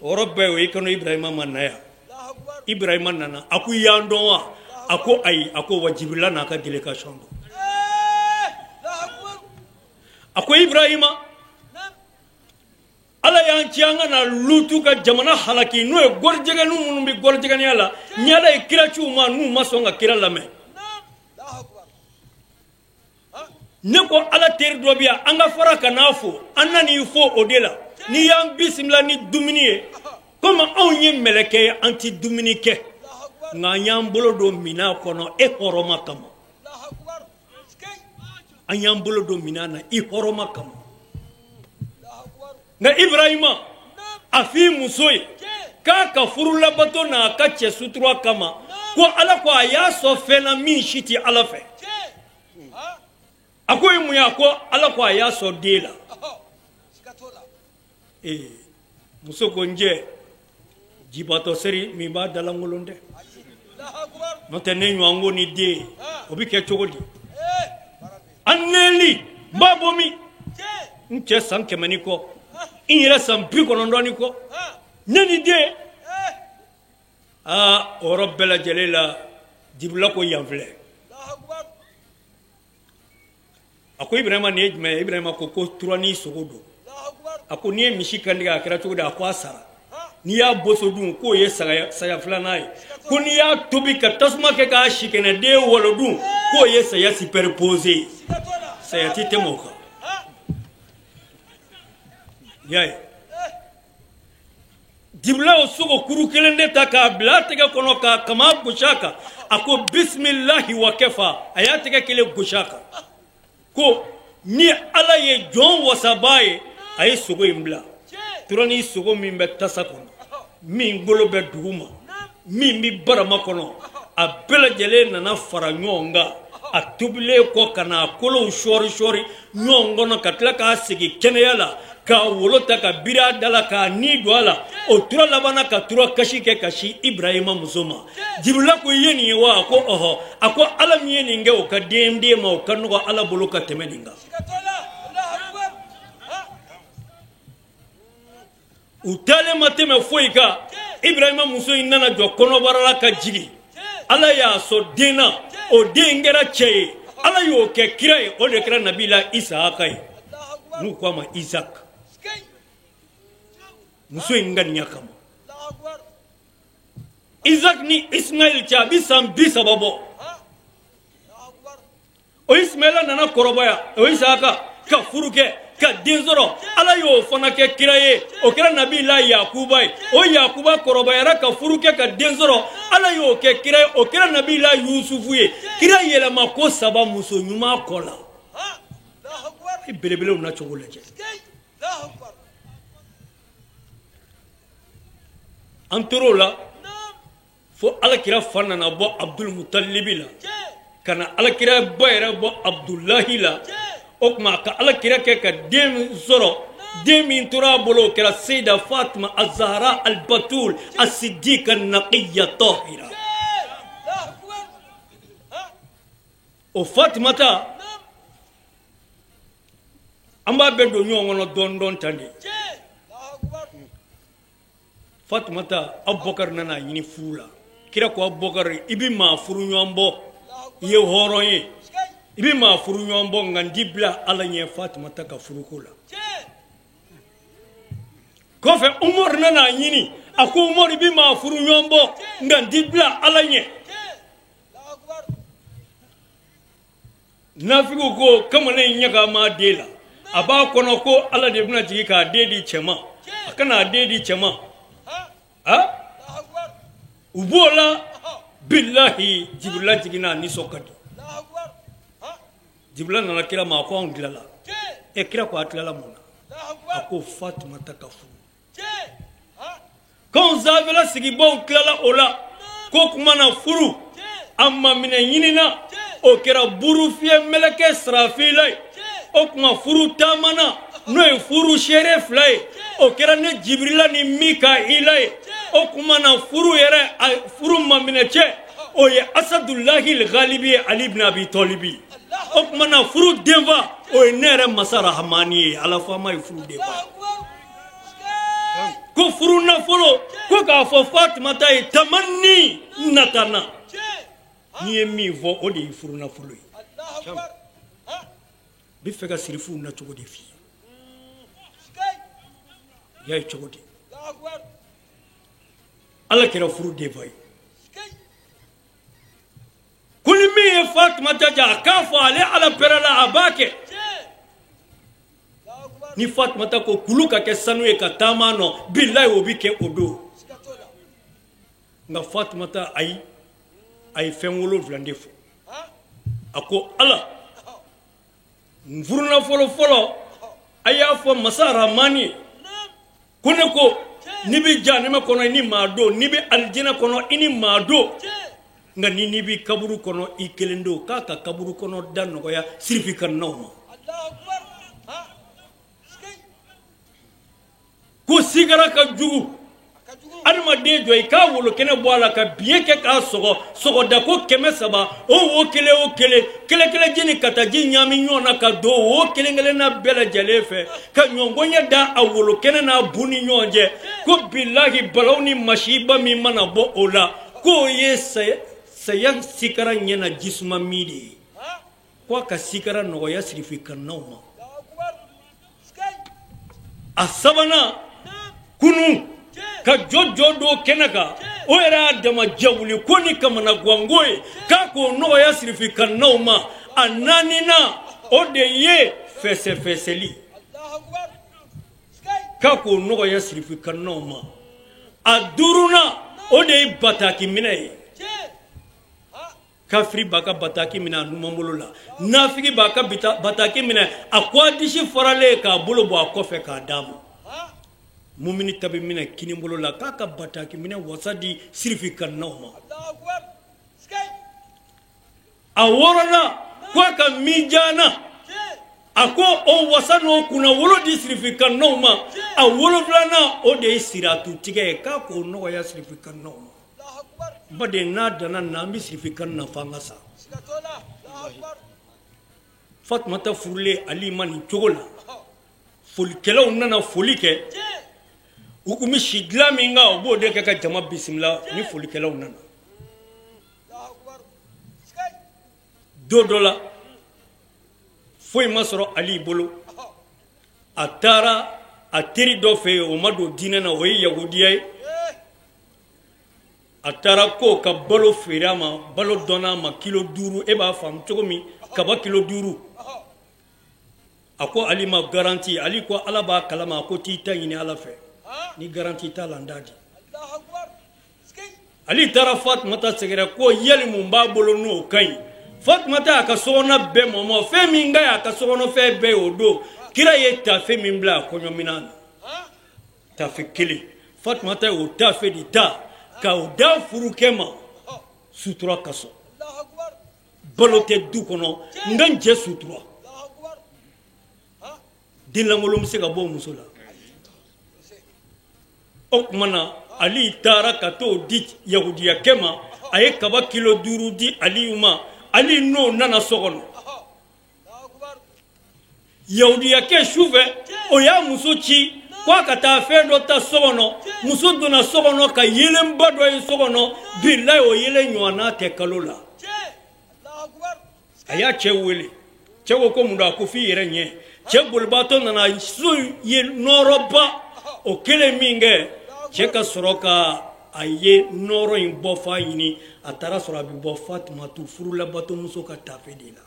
O yɔrɔ bɛɛ o y'i kanu Ibrahima ma na yan. Ibrahima nana, a ko i y'an dɔn wa? A ko ayi. A ko wa Jibirila n'a ka délégation don. A ko Ibrahima, Ala y'an ci an ka na Lutu ka jamana halaki, n'o ye gɔrijɛgɛnin minnu bɛ gɔrijɛgɛniya la, ni Ala ye kira ci u ma, n'u ma sɔn ka kira lamɛn. Ne ko Ala teri dɔ bɛ yan, an ka fara ka n'a fo, an nan'i fo o de la. N'i y'an bisimila ni dumuni ye, komi anw ye mɛlɛkɛ ye, an tɛ dumuni kɛ, nka an y'an bolo don minɛn kɔnɔ e hɔrɔma kama. An y'an bolo don minɛn na i hɔrɔma kama. Nka Ibrahima a f'i muso ye k'a ka furulabato n'a ka cɛ sutura kama, ko Ala ko a y'a sɔn fɛn na min si tɛ Ala fɛ. A ko ye mun ye? A ko Ala ko a y'a sɔn den la. Ee muso ko n jɛ jibatɔ seri min b'a dalankolon dɛ, n'o tɛ ne ɲɔgɔn ko ni den o bɛ kɛ cogo di? An nɛli n b'a bɔ min? N cɛ san 100 ni kɔ, n yɛrɛ san 90 ni kɔ, ne ni den. Aa o yɔrɔ bɛɛ lajɛlen la Jibirila ko yan filɛ. A ko Ibrahima nin ye jumɛn ye? Ibrahima ko ko turanin sogo don. A ko n'i ye misi kantigɛ a kɛra cogo di? A ko a sara. N'i y'a boso dun k'o ye saya filanan ye. Ko n'i y'a tobi ka tasuma kɛ k'a sikɛnɛden walo dun k'o ye saya superposé ye. Saya ti tɛmɛ o kan. I y'a ye? Jibirila y'o sogo kuru kelen de ta k'a bila a tɛgɛ kɔnɔ k'a kama gosi a kan. A ko bisimilahi wa kɛfa. A y'a tɛgɛ kelen gosi a kan. Ko ni Ala ye jɔn wasaba ye, a ye sogo in bila. Turanin sogo min bɛ tasa kɔnɔ, min golo bɛ dugu ma, min bɛ barama kɔnɔ, a bɛɛ lajɛlen nana fara ɲɔgɔn kan. A tobilen kɔ ka na a kolow sɔɔri sɔɔri ɲɔgɔn kɔnɔ ka tila k'a sigi kɛnɛya la, k'a wolo ta ka biri a da la k'a ni don a la. O tura labanna ka tura kasi kɛ ka si Ibrahima muso ma. Jibirila ko i ye nin ye wa? A ko ɔhɔ. A ko Ala min ye nin kɛ o ka den den ma, o ka nɔgɔ Ala bolo ka tɛmɛ nin kan. U taalen ma tɛmɛ foyi kan, Ibrahima muso in nana jɔ kɔnɔbara la ka jigin. Ala y'a sɔn den na, o den kɛra cɛ ye. Ala y'o kɛ kira ye, o de kɛra Nabila Isahaka ye, n'u ko a ma Isaac. Muso in ŋaniya kama. Isaac ni Ismaël cɛ a bɛ san 30 bɔ. O Ismaël nana kɔrɔbaya, o Isahaka ka furu kɛ. ka den sɔrɔ, Ala y'o fana kɛ kira ye, o kɛra Nabila Yakuba ye. O Yakuba kɔrɔbayara ka furu kɛ ka den sɔrɔ, Ala y'o kɛ kira ye, o kɛra Nabila Yusufu ye. Kira yɛlɛma ko 3 muso ɲuman kɔ la. I belebelew na cogo lajɛ. An tor'o la fo Alakira fa nana bɔ Abdul Mutalibi la, ka na Alakira ba yɛrɛ bɔ Abdulahi la. O tuma ka Alakira kɛ ka den sɔrɔ, den min tora a bolo o kɛra Seyida Fatima Azahara Albatul Asidika Naqiya Tahira. O Fatimata an b'a bɛɛ don ɲɔgɔn kɔnɔ dɔɔni dɔɔni tan de. Fatumata, Abubakar nana a ɲini furu la. Kira ko Abubakar, i bɛ maa furu ɲɔgɔn bɔ, i ye hɔrɔn ye, i bɛ maa furu ɲɔgɔn bɔ, nka n t'i bila Ala ɲɛ Fatumata ka furuko la. Kɔfɛ Umaru nana a ɲini, a ko Umaru, i bɛ maa furu ɲɔgɔn bɔ, nka n t'i bila Ala ɲɛ. Nafigiw ko kamalen in ɲaga ma den la, a b'a kɔnɔ ko Ala de bɛna jigin k'a den di cɛ ma, a kana a den di cɛ ma. U b'o la, bilahi Jibirila jiginna, a nisɔn ka di. Jibirila nana kira ma, a ko anw tilala. E kira ko a tilala mun na? A ko Fatumata ka furu. K'anw sanfɛla sigibaw tilala o la, ko kuma na furu a maminɛ ɲinina, o kɛra buru fiyɛ mɛlɛkɛ Sarafila ye. O tuma furu taamana, n'o ye furu seere 2 ye, o kɛra ne Jibirila ni Mikaila ye. O tuma na furu yɛrɛ, furu maminɛ cɛ, o ye Asadulahi Galibi ye, Ali ibn Abi Talibi. O tuma na furu denfa, o ye ne yɛrɛ masa Rahamani ye, Ala faama ye furu denfa. Ko furu nafolo, ko k'a fɔ Fatumata ye tamanni natana, n'i ye min fɔ o de ye furu nafolo ye. N bɛ fɛ ka sirifuw na cogo de f'i ye. I y'a ye cogo di? Ala kɛra furu denfa ye. Ko ni min ye Fatumata ja, a k'a fɔ ale Ala pɛrɛla, a b'a kɛ. Ni Fatumata ko kulu ka kɛ sanu ye ka taama nɔ, bilayi o bɛ kɛ o don. Nka Fatumata ayi, a ye fɛn 7 de fɔ. A ko Ala, n furunafolo fɔlɔ, a y'a fɔ masa Rahamani ye ko ne ko n'i bɛ jahanama kɔnɔ i ni maa don, n'i bɛ alijinɛ kɔnɔ i ni maa don, nka ni n'i bɛ kaburu kɔnɔ i kelen don, k'a ka kaburu kɔnɔ da nɔgɔya sirifi kannaw ma. Ko sigara ka jugu adamaden jɔ i k'a wolo kɛnɛ bɔ a la ka biɲɛ kɛ k'a sɔgɔ sɔgɔda ko 300, o wo kelen o kelen kelen kelen ji ni kataji ɲaami ɲɔgɔn na ka don wo kelen kelenna bɛɛ lajɛlen fɛ ka ɲɔngɔɲɛ da a wolo kɛnɛ n'a bu ni ɲɔgɔn cɛ. Ko bilahi balaw ni masiba min mana bɔ o la, k'o ye saya sikara ɲɛna jisuma min de ye, ko a ka sikara nɔgɔya sirifi kannaw ma. A sabanan, kunu ka jɔ jɔ don kɛnɛ kan, o yɛrɛ y'a dama jawuli ko ni kamanaganko ye, k'a k'o nɔgɔya sirifi kannaw ma. A naaninan, o de ye fɛsɛfɛsɛli, k'a k'o nɔgɔya sirifi kannaw ma. A duurunan, o de ye bataki minɛ ye. Kafiri b'a ka bataki minɛ a numanbolo la, nafigi b'a ka bataki minɛ a kɔdisi faralen k'a bolo bɔ a kɔfɛ k'a d'a ma. Mumini ta bɛ minɛ kinibolo la, k'a ka bataki minɛ wasa di sirifi kannaw ma. A wɔɔrɔnan, ko a ka mijana, a ko o wasa n'o kunna wolo di sirifi kannaw ma. A 7nan, o de ye siratu tigɛ ye, k'a k'o nɔgɔya sirifi kannaw ma. Baden n'a danna na, an bɛ sirifi kan na f'an ka sa. Fatumata furulen Ali ma nin cogo la, folikɛlaw nana foli kɛ. U kun bɛ si dilan min kan, u b'o de kɛ ka jama bisimila ni folikɛlaw nana. Don dɔ la, foyi ma sɔrɔ Ali bolo. A taara a teri dɔ fɛ yen, o ma don diinɛ na, o ye yahudiya ye. A taara ko ka balo feere a ma, balo dɔnna a ma kilo 5, e b'a faamu cogo min, kaba kilo 5. A ko Ali ma garantie, Ali ko Ala b'a kalama, a ko t'i ta ɲini Ala fɛ, ni garantie t'a la n t'a di. Ali taara Fatumata sɛgɛrɛ ko yali mun b'a bolo n'o ka ɲi. Fatumata y'a ka sokɔnɔna bɛɛ mɔmɔ, fɛn min ka ɲi a ka sokɔnɔfɛn bɛɛ ye o don. Kira ye tafe min bila a kɔɲɔminan na, tafe kelen, Fatumata y'o tafe de ta k'o da furukɛ ma sutura kasɔn. Balo tɛ du kɔnɔ, n ka n cɛ sutura. Den lankolon bɛ se ka bɔ muso la. O tuma na Ali taara ka t'o di yahudiyakɛ ma, a ye kaba kilo 5 di Aliyu ma. Ali n'o nana so kɔnɔ. Yahudiyakɛ su fɛ, o y'a muso ci ko a ka taa fɛn dɔ ta so kɔnɔ. Muso donna so kɔnɔ ka yeelenba dɔ ye so kɔnɔ, bilayi o yeelen ɲɔgɔnna tɛ kalo la. A y'a cɛ wele, cɛ ko ko mun don? A ko f'i yɛrɛ ɲɛ. Cɛ bolibaatɔ nana so ye nɔɔrɔba, o kɛlen min kɛ, cɛ ka sɔrɔ ka a ye nɔɔrɔ in bɔ fa ɲini. A taara sɔrɔ a bɛ bɔ Fatumatu furulabato-muso ka tafe de la.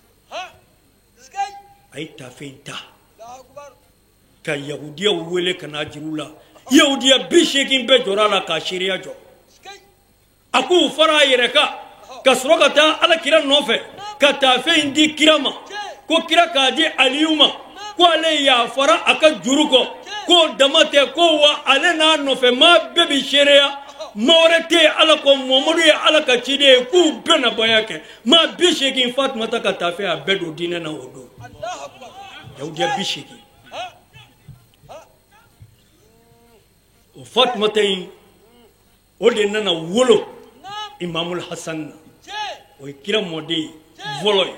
A ye tafe in ta ka yahudiyaw wele ka n'a jira u la. Yahudiya 80 bɛɛ jɔra a la k'a seereya jɔ. A k'u fara a yɛrɛ kan ka sɔrɔ ka taa Ala kira nɔfɛ ka tafe in di kira ma, ko kira k'a di Aliyu ma, ko ale yafara a ka juru kɔ, k'o dama tɛ, ko wa ale n'a nɔfɛ maa bɛɛ bɛ seereya, maa wɛrɛ tɛ yen Ala kɔ, Mamadu ye Ala ka ciden ye, k'u bɛɛ na baya kɛ. Maa 80 Fatumata ka tafe a bɛɛ don diinɛ na o don. Yahudiya 80. O Fatumata in o de nana wolo Imamul Hasan na, o ye kira mɔden ye fɔlɔ ye.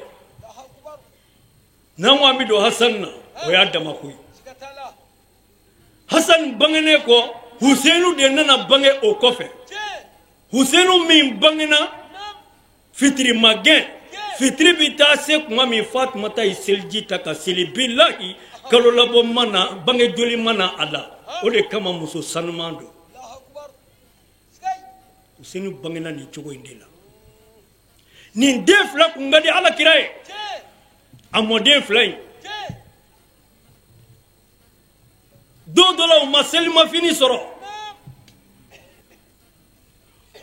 N'an ko an bɛ don Hasan na, o y'a dama ko ye. Hasan bangenen kɔ, Husenu de nana bange o kɔfɛ. Husenu min bangena fitiri ma gɛn, fitiri bɛ taa se tuma min, Fatumata ye seliji ta ka seli, bilahi kalolabɔ ma na, bange joli ma na a la. O de kama muso sanuman don. Husenu bangena nin cogo in de la. Nin den fila kun ka di Ala kira ye, a mɔden fila in. Don dɔ la u ma selimafini sɔrɔ,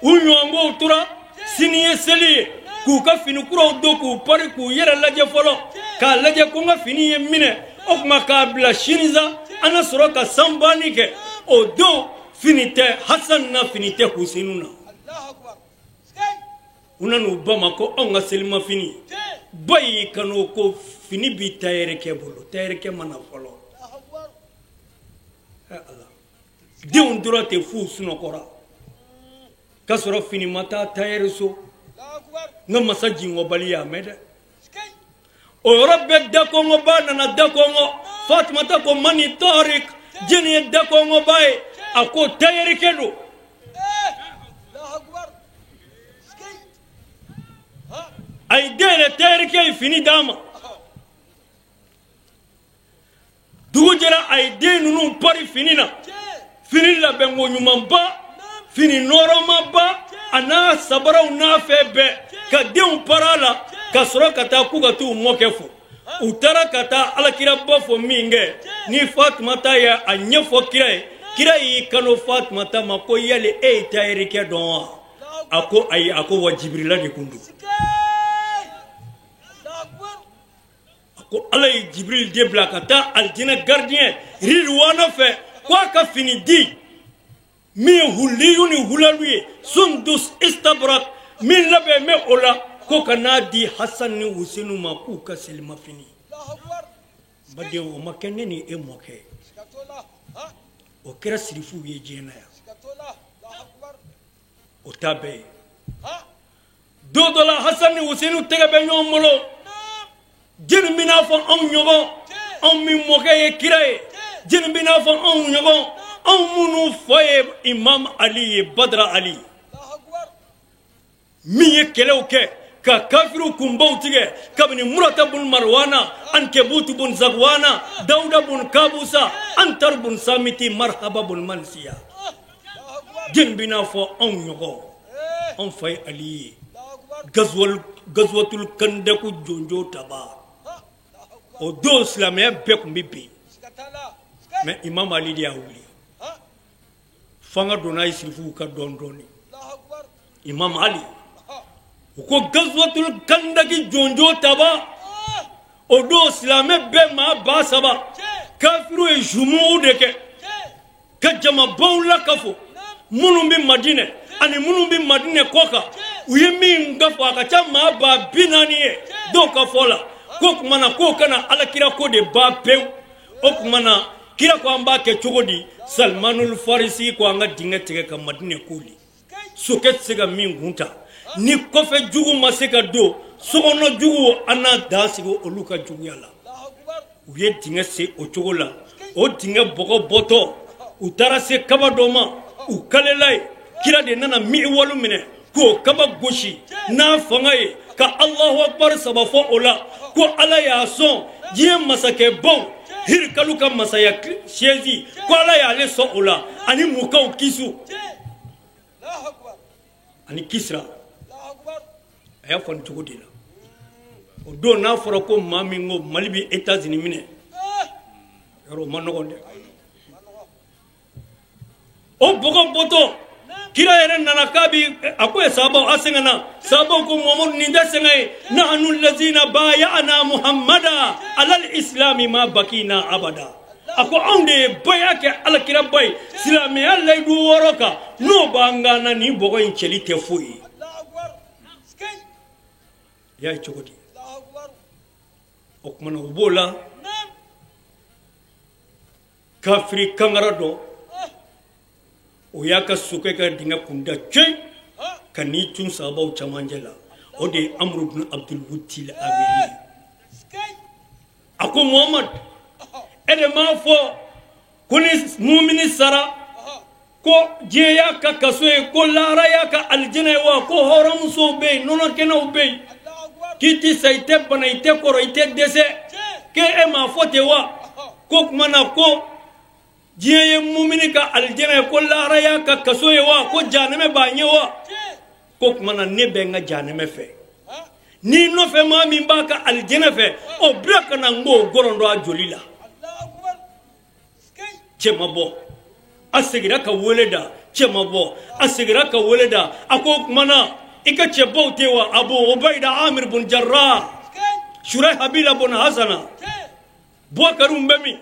u ɲɔgɔnkow tora sini ye seli ye, k'u ka fini kuraw don k'u pari k'u yɛrɛ lajɛ fɔlɔ, k'a lajɛ ko n ka fini ye minɛ, o tuma k'a bila sini sa an na sɔrɔ ka sanbanni kɛ. O don fini tɛ Hasan na, fini tɛ Husenu na. U nan'u ba ma ko anw ka selimafini. Ba y'i kan'o ko fini b'i tayɛrɛkɛ bolo, tayɛrɛkɛ ma na fɔlɔ. Ala, denw tora ten f'u sunɔgɔra k'a sɔrɔ fini ma taa tayɛrɛ so. N ka masa jingɔbali y'a mɛn dɛ. O yɔrɔ bɛɛ dakɔngɔba nana dakɔngɔ. Fatumata ko mani tɔrik, jɛni ye dakɔngɔba ye? A ko tayɛrɛkɛ don. A ye den yɛrɛ tayɛrɛkɛ ye fini d'a ma. Dugu jɛra, a ye den ninnu pari fini na, fini labɛnko ɲumanba, fini nɔrɔmaba, a n'a sabaraw n'a fɛn bɛɛ, ka denw para a la ka sɔrɔ ka taa k'u ka t'u mɔkɛ fo. U taara ka taa alakiraba fo min kɛ, ni Fatumata ye a ɲɛfɔ kira ye, kira y'i kanu Fatumata ma ko yali e ye tayɛrikɛ dɔn wa? A ko ayi. A ko wa Jibirila de kun don. Ko Ala ye Jibril de bila ka taa alijinɛ gardien Ridwana fɛ ko a ka fini di min ye huliyu ni hulalu ye, sundus istabrak, min labɛn bɛ o la, ko ka n'a di Hasan ni Husenu ma k'u ka selimafini. Badenw, o ma kɛ ne ni e mɔkɛ, o kɛra sirifuw ye diɲɛ na yan, o t'a bɛɛ ye. Don dɔ la Hasan ni Husenu tɛgɛ bɛ ɲɔgɔn bolo. Jeli bɛ n'a fɔ anw ɲɔgɔn, anw min mɔkɛ ye kira ye, jeli bɛ n'a fɔ anw ɲɔgɔn, anw minnu fa ye Imam Ali ye, Badara Ali, min ye kɛlɛw kɛ ka kafiriw kunbaw tigɛ, kabini Murata bun Marwana, Ankebutu bun Zagwana, Dawuda bun Kabusa, Antar bun Samiti, Marhaba bun Mansiya. Jeli bɛ n'a fɔ anw ɲɔgɔn, anw fa ye Ali ye, Gazwatul Kandaku jonjo taba. O don silamɛya bɛɛ tun bɛ bin, mais Imam Ali de y'a wuli. Fanga donna ye sirifuw ka dɔɔni dɔɔni. Imam Ali u ko Gazuwatul Kandaki jɔnjɔn taba, o don silamɛ bɛɛ maa 3000, kafiru ye jumuw de kɛ ka jamabaw lakafo minnu bɛ Madinɛ ani minnu bɛ Madinɛ kɔ kan. U ye min kafo a ka ca maa 40,000 ye dɔw ka fɔ la. Ko tuma na k'o kana alakira ko de ban pewu. O tuma na kira ko an b'a kɛ cogo di? Salmanul Farisi ko an ka dingɛ tigɛ ka Madinɛ koli, sokɛ tɛ se ka min kun ta, ni kɔfɛ jugu ma se ka don, sokɔnɔ jugu an n'a dan sigi olu ka juguya la. U ye dingɛ se o cogo la. O dingɛ bɔgɔ bɔtɔ u taara se kaba dɔ ma, u kalela ye. Kira de nana miwalu minɛ k'o kaba gosi n'a fanga ye ka Alahu akbar 3 fɔ o la, ko Ala y'a sɔn diɲɛ masakɛbaw Hirikalu ka masaya siège, ko Ala y'ale sɔn o la, ani mukaw kisu ani Kisra. A y'a fɔ nin cogo de la. O don n'a fɔra ko maa min ko Mali bɛ États-Unis minɛ, yɔrɔ o ma nɔgɔn dɛ. O bɔgɔ bɔtɔ kira yɛrɛ nana k'a bi a ko ye sahabaw a sɛgɛnna. Sahabaw ko Muhamadu nin tɛ sɛgɛn ye, nahnu lazina bayana Muhammada alal islami ma bakina abada. A ko anw de ye baya kɛ alakiraba ye silamɛya layidu 6 kan, n'o b'an kan na, nin bɔgɔ in cɛli tɛ foyi ye. I y'a ye cogo di? O tuma na u b'o la, kafiri kangara dɔ o y'a ka sokɛ ka dingɛ kunda cɛ ka n'i cun sahabaw camancɛ la. O de ye Amru bin Abdul Wutil Amiri. A ko Muhamad, e de m'a fɔ ko ni mumini sara ko diɲɛ y'a ka kaso ye, ko lahara y'a ka alijinɛ ye wa, ko hɔrɔnmusow bɛ yen, nɔnɔkɛnɛw bɛ yen, k'i ti sa, i tɛ bana, i tɛ kɔrɔ, i tɛ dɛsɛ, k'e m'a fɔ ten wa? Ko tuma na ko diɲɛ ye mumini ka alijinɛ ye, ko lahara y'a ka kaso ye wa, ko jahanɛmɛ b'a ɲɛ wa? Ko tuma na ne bɛ n ka jahanɛmɛ fɛ, n'i nɔfɛ maa min b'a ka alijinɛ fɛ, o bila ka na n k'o gɔrɔndɔ a joli la. Cɛ ma bɔ, a seginna ka wele da. Cɛ ma bɔ, a seginna ka wele da. A ko o tuma na i ka cɛbaw tɛ wa? Abu Ubayda Amir bun Jarrah, Shuraihabila bun Hasana, Boubacarw bɛ min,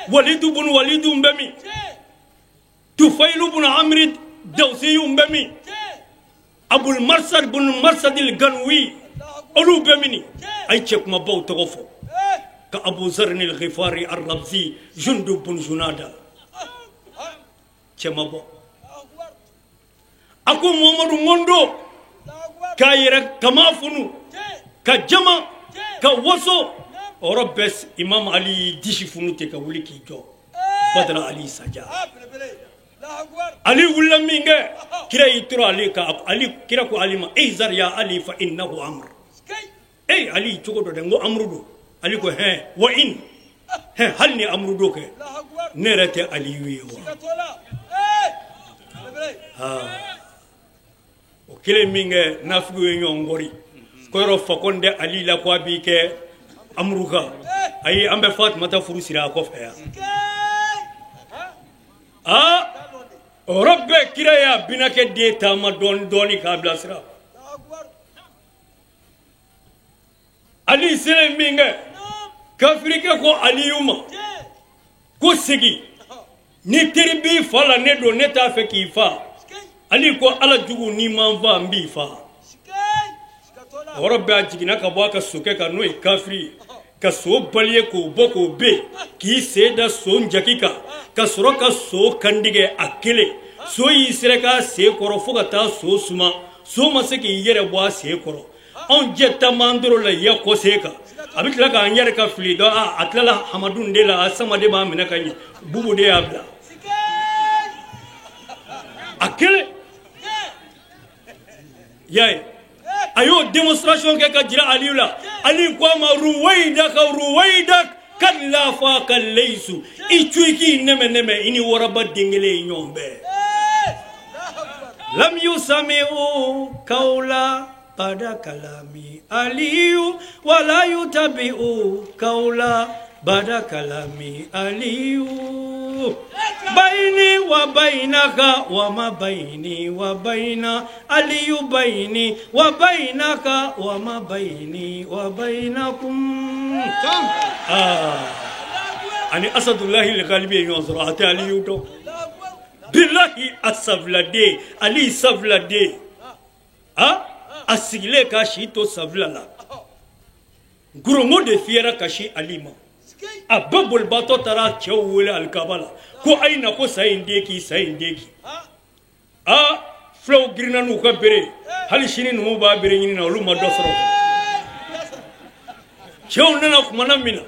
Walidu bun Walidu bɛ min, Tufailu bun Amri Dawsiyu bɛ min, Abul Marsad bun Marsadil Ganwi, olu bɛ min? A ye cɛ kumabaw tɔgɔ fɔ ka Abu Zarni al-Ghifari al-Rabzi, Jundub bun Junada. Cɛ ma bɔ. A ko Muhamadu ŋondo k'a yɛrɛ kama funu ka jama ka waso. O yɔrɔ bɛɛ Imam Ali y'i disi funu ten ka wuli k'i jɔ. Badara Ali Saja. Ali wulila min kɛ, kira y'i toro Ali kan. Ali kira ko Ali ma, ihzar ya Ali fa innahu amr. Ey Ali cogo dɔ dɛ, n ko amru don. Ali ko hɛn wa in hɛn, hali ni amru don kɛ, ne yɛrɛ tɛ Aliyu ye wa? O kelen min kɛ, nafigiw ye ɲɔgɔn kɔri ko yɔrɔ fakɔni tɛ Ali la ko a b'i kɛ amru kan. Ayi, an bɛ Fatumata furu siri a kɔfɛ yan. Aa, o yɔrɔ bɛɛ kira y'a binakɛ den taama dɔɔni dɔɔni k'a bilasira. Ali selen min kɛ, kafirikɛ ko Aliyu ma ko segin, ni teri b'i fa la ne don, ne t'a fɛ k'i fa. Ali ko Ala jugu, n'i ma n fa n b'i fa. O yɔrɔ bɛɛ a jiginna ka bɔ a ka sokɛ kan, n'o ye kafiri ye, ka so baliye k'o bɔ k'o ben, k'i sen da so jaki kan, ka sɔrɔ ka so kantigɛ a kelen. So y'i sɛrɛ k'a sen kɔrɔ fo ka taa so suma. So ma se k'i yɛrɛ bɔ a sen kɔrɔ. Anw jɛ taama dɔrɔn la ya kɔ sen kan, a bɛ tila k'an yɛrɛ ka fili dɔn. A tilala Hamadu de la, a sama de b'a minɛ ka ɲɛ, Bubu de y'a bila a kelen. Y'a ye, a y'o démonstration kɛ ka jira Aliyu la. Ali ko a ma ruwaidaka ruwaidak kad lafa ka leisu, i cu i k'i nɛmɛ nɛmɛ, i ni waraba den kelen ye ɲɔgɔn bɛɛ. Lam yusami'u kawla bada kalami aliyu wala yutabi'u kaula bada kalami aliyu baini wa bainaka wa ma baini wa baina aliyu baini wa bainaka wa ma baini wa bainakum. Ani asadullahi al-ghalibi ye ɲɔgɔn sɔrɔ, a tɛ aliyu dɔn. Bilahi a safiladen, ali safiladen, a sigilen ka si to safila la, gorongo de fiyɛra ka si ali ma. A bɛɛ bolibatɔ taara cɛw wele alikaba la ko a ye na ko sa in den k'i sa in den k'i. Aa fulaw girinna n'u ka bere, hali sini numuw b'a bere ɲini na, olu ma dɔ sɔrɔ. Cɛw nana kumana min na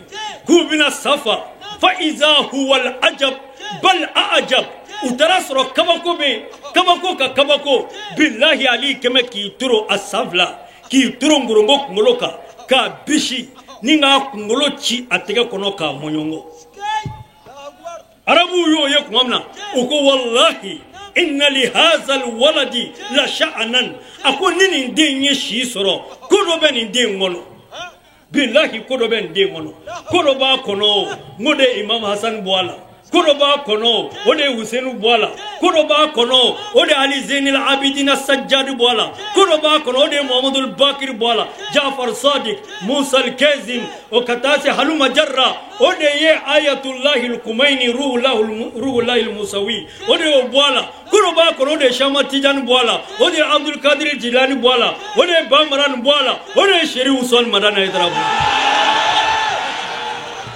k'u bɛna sa fa, fa iza huwa al-ajab bal a'ajab, u taara sɔrɔ kabako bɛ yen, kabako ka kabako. Bilahi ali kɛmɛ k'i toro a san fila, k'i toro ngorongo kunkolo kan k'a bisi ni k'a kunkolo ci a tɛgɛ kɔnɔ k'a mɔɲɔngɔ. Arabuw y'o ye tuma min na, u ko walahi inna li hazal waladi la sha'anan, a ko ni nin den ye si sɔrɔ, ko dɔ bɛ nin den kɔnɔ. Bilahi ko dɔ bɛ nin den kɔnɔ, ko dɔ b'a kɔnɔ, n ko de Imam Hasan bɔ a la, ko dɔ b'a kɔnɔ, o de ye Hussein bɔ a la, ko dɔ b'a kɔnɔ, o de ye Ali Zeynil Abidina Sajjad bɔ a la, ko dɔ b'a kɔnɔ, o de ye Muhamadul Bakir bɔ a la, Jafar Sadiq, Musa al-Kazim, o ka taa se Haluma Jarra, o de ye Ayatullahi al-Kumaini Ruhullahi al-Musawi, o de y'o bɔ a la, ko dɔ b'a kɔnɔ, o de ye Shama Tijani bɔ a la, o de ye Abdul Kadir Jilani bɔ a la, o de ye Bamaran bɔ a la, o de ye Seri Usman Madani Haidara bɔ a la.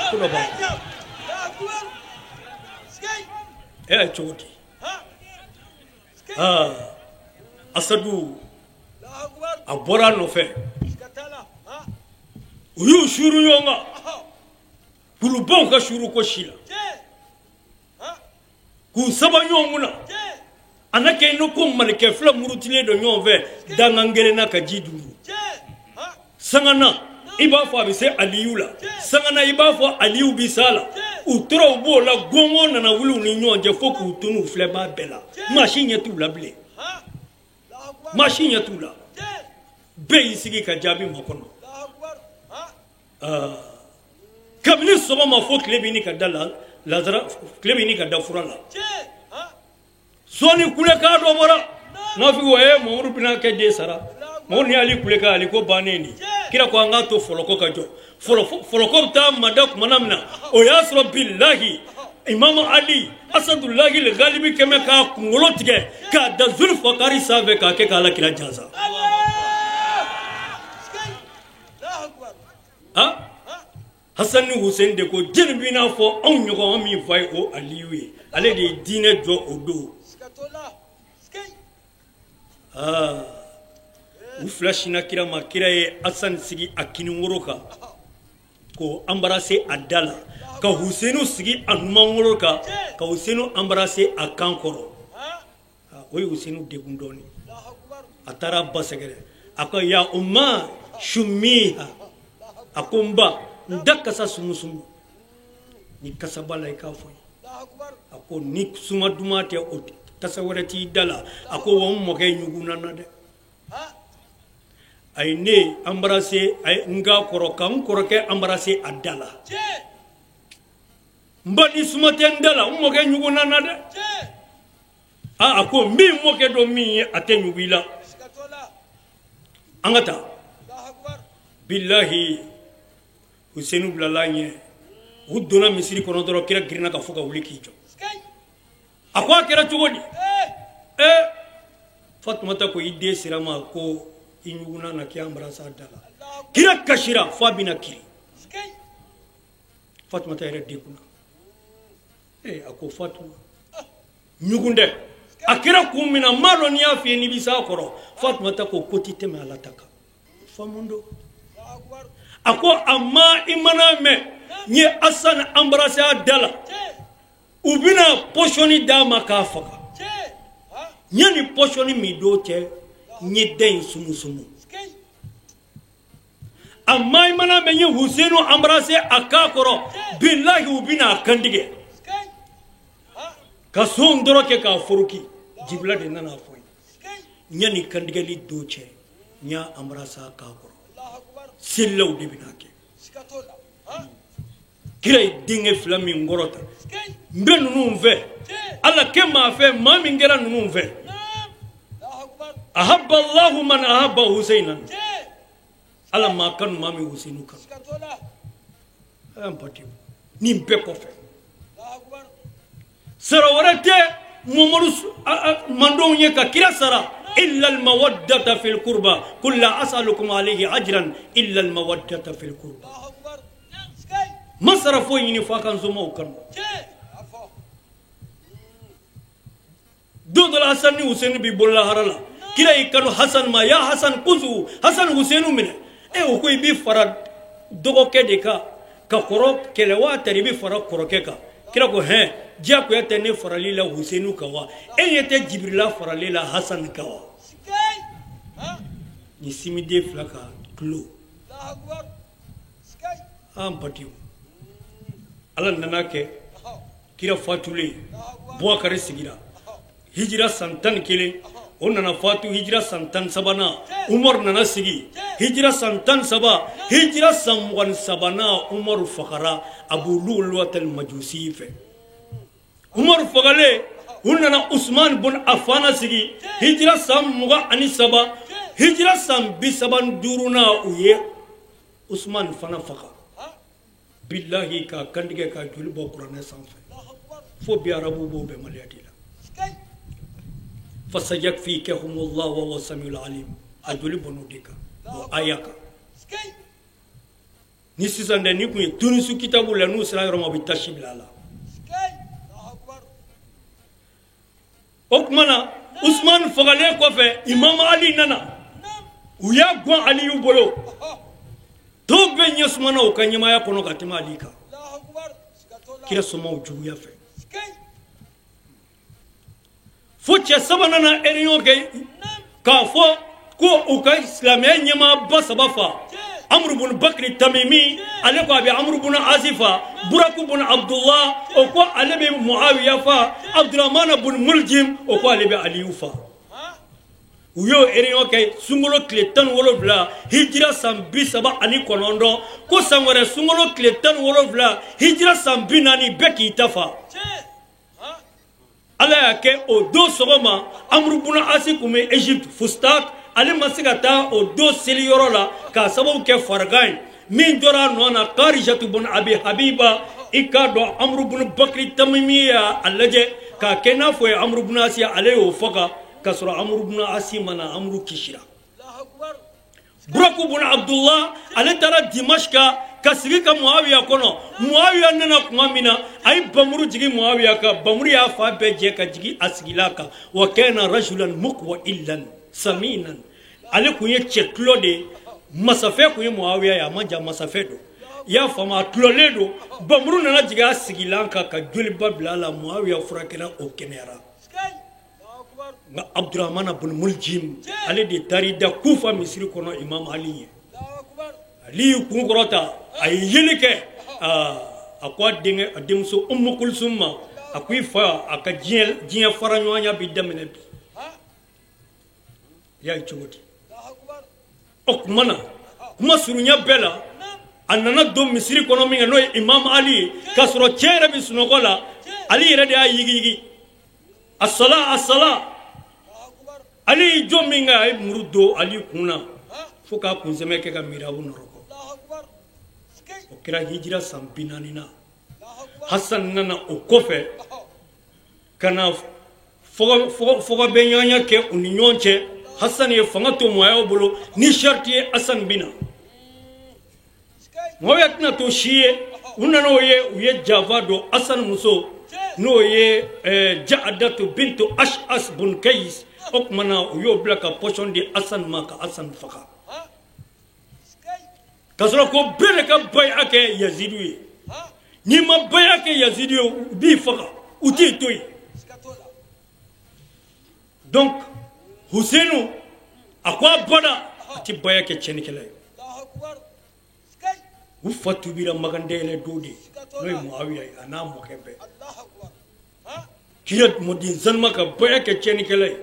Ko dɔ b'a kɔnɔ. E y'a ye cogo di? Asadu a bɔra a nɔfɛ, u y'u suuru ɲɔgɔn kan, kulubaw ka suuru ko si la, k'u saba ɲɔgɔn kunna, a na kɛ i ko malikɛ fila murutilen don ɲɔgɔn fɛ dangan kelen na ka ji dun. Sangana i b'a fɔ a bɛ se aliyu la, sangana i b'a fɔ aliyu bɛ s'a la. U tora u b'o la, gɔngɔn nana wuli u ni ɲɔgɔn cɛ fo k'u tunu u filɛbaa bɛɛ la. Maa si ɲɛ t'u la bilen, maa si ɲɛ t'u la. Bɛɛ y'i sigi ka jaabi makɔnɔ. Kabini sɔgɔma fo tile bɛ ɲini ka da lazara, tile bɛ ɲini ka da fura la. Sɔɔni kulekan dɔ bɔra, n'a fɔ ko ee Mamadu bɛna kɛ den sara. Mamadu ni Ali kulekan, Ali ko bannen de. Kira ko an k'a to fɔlɔkɔ ka jɔ. Fɔlɔkɔ bɛ taa mada kumana min na, o y'a sɔrɔ bilahi Imam Ali Asadullahi al-Ghalibi kɛmɛ k'a kunkolo tigɛ k'a da Zulfakari sanfɛ k'a kɛ k'Ala kira jansa. Hasan ni Hussein de ko jeli b'i n'a fɔ anw ɲɔgɔn min fa ye o Aliyu ye, ale de ye diinɛ jɔ o don. U fila sinna kira ma, kira ye Hasan sigi a kiningoro kan k'o embrasser a da la, ka Hussein sigi a numankoro kan ka Hussein embrasser a kan kɔrɔ. O ye Hussein degun dɔɔnin, a taara ba sɛgɛrɛ, a ko ya umma shummiha, a ko n ba n da kasa sumusumu, ni kasa b'a la i k'a fɔ n ye. A ko ni suma duman tɛ o kasa wɛrɛ t'i da la. A ko wa n mɔkɛ ɲugunna na dɛ, a ye ne embrasser a ye n ka kɔrɔ ka n kɔrɔkɛ embrasser a da la. N ba ni suma tɛ n da la, n mɔkɛ ɲugunna na dɛ. A ko n b'i mɔkɛ dɔn min ye, a tɛ ɲugu i la. An ka taa. Bilahi Hussein bilala ɲɛ, u donna misiri kɔnɔ dɔrɔn kira girinna ka fɔ ka wuli k'i jɔ. A ko a kɛra cogo di? Fatumata ko i den sera ma ko i ɲugunna na k'i embrasser a da la. Kira kasira fo a bɛna kiri. Fatumata yɛrɛ degunna. A ko Fatuma ɲugun dɛ, a kɛra kun min na n m'a dɔn n'i y'a f'i ye n'i bɛ s'a kɔrɔ. Fatumata ko ko t'i tɛmɛ Ala ta kan. Faamu don. A ko a ma i mana mɛn n ye Hasan embrasser a da la, u bɛna pɔsɔni d'a ma k'a faga. Yanni pɔsɔni min don cɛ, n ye da in sumusumu. A ma i mana mɛn n ye Hussein embrasser a kan kɔrɔ, bilahi u bɛna a kantigɛ ka son dɔrɔn kɛ k'a foroki. Jibila de nana a fɔ n ye, yanni kantigɛli don cɛ, N y'a embrassa k'a kɔrɔ. Selilaw de bɛna kɛ. Kira ye denkɛ fila min kɔrɔta. N bɛ ninnu fɛ. Ala kɛ maa fɛ maa min kɛra ninnu fɛ. Ahabba Allahu man ahabba Huseynan. Ala maa kanu maa min Huseynu kanu. An pati nin bɛɛ kɔfɛ. Sara wɛrɛ tɛ Mamadu mandenw ye ka kira sara. Illa al-mawaddata fil qurba qul la as'alukum alayhi ajran illa al-mawaddata fil qurba. Ma sara foyi ɲini f'a ka n somɔgɔw kanu. Don dɔ la Hasan ni Huseynu b'i bolola hara la. Kira y'i kanu Hasan ma ya Hasan kuzu Hasan Huseynu minɛ. E o ko i b'i fara dɔgɔkɛ de kan ka kɔrɔ kɛlɛ wa tari i bɛ fara kɔrɔkɛ kan. Kira ko hɛn diyagoya tɛ ne farali la Huseynu kan wa e ɲɛ tɛ Jibirila farali la Hasan kan wa. Ni simiden fila ka tulo. An batiw. Ala nana kɛ kira fatulen Bubakari sigira hijira san 11 o nana fatu hijira san 13nan Umaru nana sigi hijira san 13 hijira san 23nan Umaru fagara Abu Lu'lu'atal Majusi fɛ. Umaru fagalen u nana Usman bun Affana sigi hijira san 23 hijira san 35nan u ye Usman fana faga. Billahi ka kantigɛ ka joli bɔ kuranɛ sanfɛ fo bi arabu b'o bɛnbaliya de la. Fasayakfikahumullahu wa huwa samiul alim. A joli bɔn'o de kan o aya kan. Ni sisan dɛ ni kun ye Tunisu kitabu la n'u sera yɔrɔ ma u bɛ tasi bila a la. O tuma na Usman fagalen kɔfɛ Imam Ali nana u y'a gɔn Aliyu bolo. Dɔw bɛɛ ɲɛ sumana u ka ɲɛmaaya kɔnɔ ka tɛmɛ Ali kan. Kira somaw juguya fɛ. Fo cɛ saba nana réunion kɛ k'a fɔ ko u ka silamɛya ɲɛmaaba saba fa. Amru bun Bakri Tamimi ale ko a bɛ Amru bun Asi fa. Buraku bun Abdullah o ko ale bɛ Muawiya fa. Abdurahman bun Muljim o ko ale bɛ Aliyu fa. U y'o réunion kɛ sunkalo tile 17 hijira san 39 ko san wɛrɛ sunkalo tile 17 hijira san 40 bɛɛ k'i ta fa. Ala y'a kɛ o don sɔgɔma Amru bun Asi kun bɛ Egypte Fustat ale ma se ka taa o don seliyɔrɔ la k'a sababu kɛ farigan ye min jɔra a nɔ na Karijatu bun Abi Habiba i k'a dɔn Amru bun Bakri Tamimi y'a lajɛ k'a kɛ n'a fɔ ye Amru bun Asi ale y'o faga. K'a sɔrɔ Amru bun Asi ma na Amru kisira. Buraku bun Abdullah ale taara Dimashka ka sigi ka Muawiya kɔnɔ. Muawiya nana tuma min na a ye bamuru jigin Muawiya kan. Bamuru y'a fa bɛɛ jɛ ka jigin a sigila kan. Wa kana rajulan muqwailan saminan. Ale kun ye cɛ tulɔ de ye. Masafɛ kun ye Muawiya ye a ma jan masafɛ don. I y'a faamu a tulɔlen don. Bamuru nana jigin a sigilan kan ka joliba bila a la. Muawiya furakɛra o kɛnɛyara. Nka Abdurahman bun Muljim ale de taar'i da Kufa misiri kɔnɔ Imam Ali ye. Ali y'i kun kɔrɔta a ye yeli kɛ a ko a denkɛ a denmuso Umu Kulsum ma a ko i fa a ka diɲɛ fara ɲɔgɔnya bɛ daminɛ bi. I y'a ye cogo di? O tuma na kuma surunya bɛɛ la a nana don misiri kɔnɔ min kɛ n'o ye Imam Ali ye k'a sɔrɔ cɛ yɛrɛ bɛ sunɔgɔ la Ali yɛrɛ de y'a yigiyigi. Asala asala. Ali y'i jɔ min kɛ a ye muru don Ali kun na fo k'a kunsɛmɛ kɛ ka mirabu nɔrɔkɔ. O kɛra hijira san 40 na. Hasan nana o kɔfɛ ka na fɔkabɛnɲɔgɔnya kɛ u ni ɲɔgɔn cɛ. Hasan ye fanga to Muawiya bolo ni sariti ye Hasan bɛ na. Muawiya tɛna to si ye. U nana o ye u ye janfa don Hasan muso n'o ye Ja'adatu bintu Ash'as bun Kayis. O tuma na u y'o bila ka pɔsɔn di Hasan ma ka Hasan faga. K'a sɔrɔ ko bɛɛ de ka baya kɛ Yazidu ye. N'i ma baya kɛ Yazidu ye u b'i faga u t'i to yen. Donc Huseynu a ko a bada a tɛ baya kɛ tiɲɛnikɛla ye. U fa tubira Magan dayɛlɛ don de n'o ye Muawiya ye a n'a mɔkɛ bɛɛ. Kira mɔden sanuma ka baya kɛ tiɲɛnikɛla ye.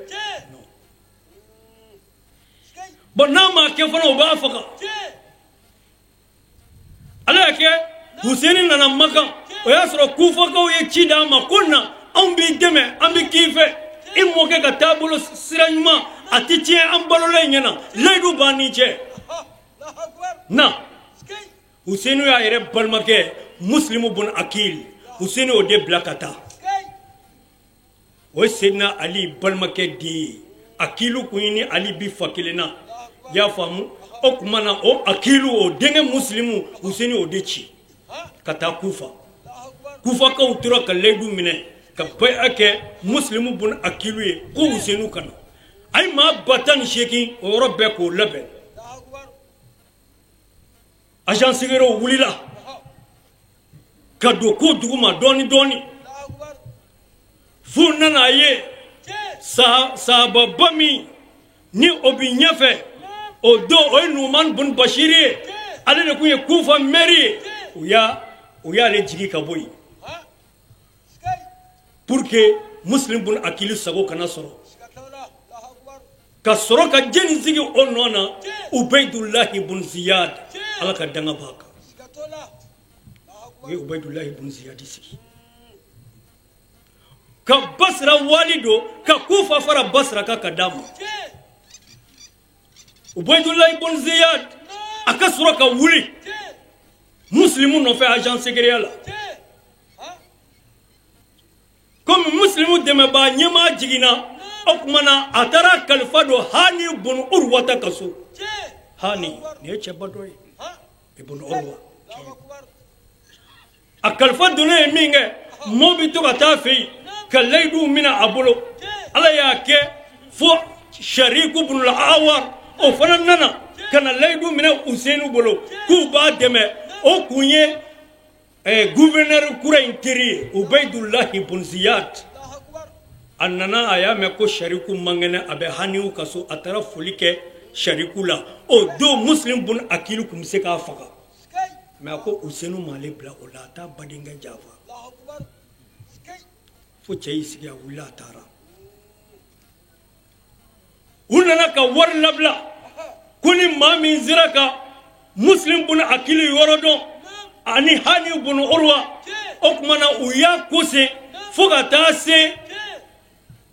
Bon, n'a ma kɛ fana, u b'a faga. Ala y'a kɛ, Huseni nana Makan. O y'a sɔrɔ Kufakaw ye ci d'a ma ko na, anw b'i dɛmɛ, an bɛ k'i fɛ, i mɔkɛ ka taabolo sira ɲuman, a tɛ tiɲɛ an balola in ɲɛna, layidu b'an ni cɛ na. Huseni y'a yɛrɛ balimakɛ Muslimu bun Akil, Huseni y'o de bila ka taa. O ye Sedina Ali balimakɛ den ye. Akilu kun ye ni Ali bi fa kelen na, i y'a faamu? O tuma na, o Akilu, o denkɛ Muslimu, Huseni y'o de ci ka taa Kufa. Kufakaw tora ka layidu minɛ ka baya kɛ Muslimu bun Akilu ye ko Husenu ka na. A ye maa 18,000 o yɔrɔ bɛɛ k'o labɛn. Agent secretw wulila ka don ko dugu ma dɔɔni dɔɔni, f'u nana a ye sahababa min ni o bi ɲɛfɛ o don, o ye Numan bun Bashiri ye. Ale de tun ye Kufa maire ye. U y'ale jigi ka bɔ yen pour que Muslim bun Akili sago kana sɔrɔ, ka sɔrɔ ka jɛni sigi o nɔ na, Ubayidullahi bun Ziyad. Ala ka danga b'a kan. U ye Ubayidullahi bun Ziyad sigi ka Basira wali don, ka Kufa fara Basira kan ka d'a ma. Ubayidullahi bun Ziyad, a ka sɔrɔ ka wuli Muslimu nɔfɛ agent secret la. Komi Muslimu dɛmɛbaa ɲɛmaa jiginna, o tuma na a taara kalifa don Hani bun Urwata ka so. Hani nin ye cɛba dɔ ye, ibn Urwa. A kalifa donnen ye min kɛ, mɔɔ bɛ to ka taa fɛ yen ka layiduw minɛ a bolo. Ala y'a kɛ fo Shariku bun Awar, o fana nana ka na layidu minɛ Usenu bolo k'u b'a dɛmɛ. O kun ye gouverneur kura in teri ye, Ubayidullahi bun Ziyad. A nana, a y'a mɛn ko Shariku man kɛnɛ, a bɛ Haniw ka so. A taara foli kɛ Shariku la. O don Muslim bun Akilu tun bɛ se k'a faga, mais a ko Usenu m'ale bila o la, a t'a badenkɛ janfa. Fo cɛ y'i sigi, a wulila, a taara. U nana ka wari labila ko ni maa min sera ka Muslim bun Akilu yɔrɔ dɔn ani Hani bun Urwa. O tuma na, u y'a kose fo ka taa se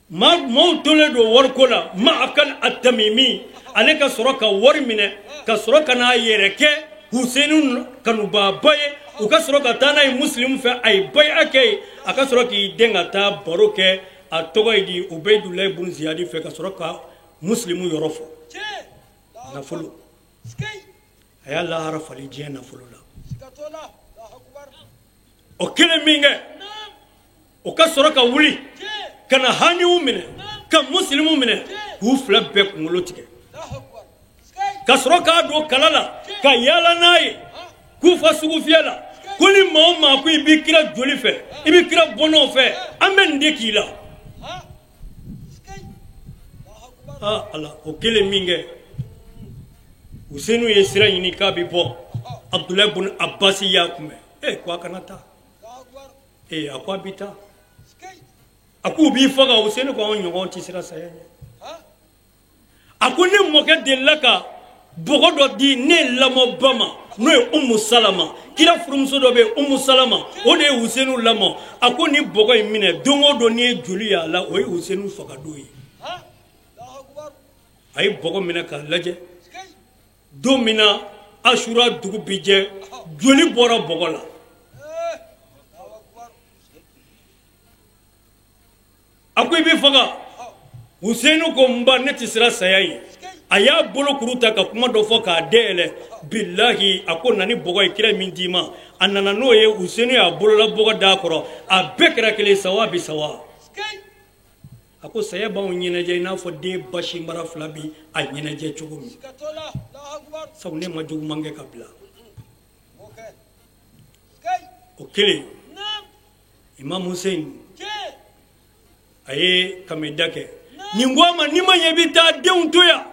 maaw tolen don wariko la. Maakal Atamimi, ale ka sɔrɔ ka wari minɛ ka sɔrɔ ka n'a yɛrɛ kɛ Husenu kanubaaba ye. U ka sɔrɔ ka taa n'a ye Muslimu fɛ. A ye baya kɛ ye, a ka sɔrɔ k'i den ka taa baro kɛ, a tɔgɔ ye di, Ubayidullahi bun Ziyadi fɛ, ka sɔrɔ ka Muslimu yɔrɔ fɔ. Nafolo, a y'a lahara falen diɲɛ nafolo la. O kelen min kɛ, o ka sɔrɔ ka wuli ka na Haniw minɛ, ka Muslimu minɛ, k'u fila bɛɛ kunkolo tigɛ, ka sɔrɔ k'a don kala la ka yaala n'a ye Kufa sugu fiyɛ la, ko ni maa o maa ko i b'i kira joli fɛ, i b'i kira bɔnnaw fɛ, an bɛ nin de k'i la. Aa Ala, o kelen min kɛ, Usenu ye sira ɲini k'a bɛ bɔ. Abudulayi bun Abasi y'a kunbɛn. E ko a kana taa. Ee, a ko a bɛ taa. A k'u b'i faga. Usenu ko anw ɲɔgɔn tɛ siran saya ɲɛ. A ko ne mɔkɛ delila ka bɔgɔ dɔ di ne lamɔba ma, n'o ye Umu Salama. Kira furumuso dɔ bɛ yen, Umu Salama, o de ye Usenu lamɔ. A ko ni bɔgɔ in minɛ, don o don n'i ye joli y'a la, o ye Usenu fagadon ye. A ye bɔgɔ minɛ k'a lajɛ, don min na Asura dugu bi jɛ, joli bɔra bɔgɔ la. A ko i bɛ faga. Usenu ko n ba, ne tɛ siran saya ye. A y'a bolo kuru ta ka kuma dɔ fɔ k'a dayɛlɛ. Bilahi, a ko na ni bɔgɔ ye, kira min d'i ma. A nana n'o ye. Usenu y'a bolola bɔgɔ d'a kɔrɔ, a bɛɛ kɛra kelen, sawa bi sawa. A ko saya b'anw ɲɛnajɛ i n'a fɔ den basi mara fila bi a ɲɛnajɛ cogo min, sabu ne ma juguman kɛ ka bila. O kelen, Imam Hussein a ye kamida kɛ nin ko a ma, n'i ma ɲɛ i bɛ taa denw to yan.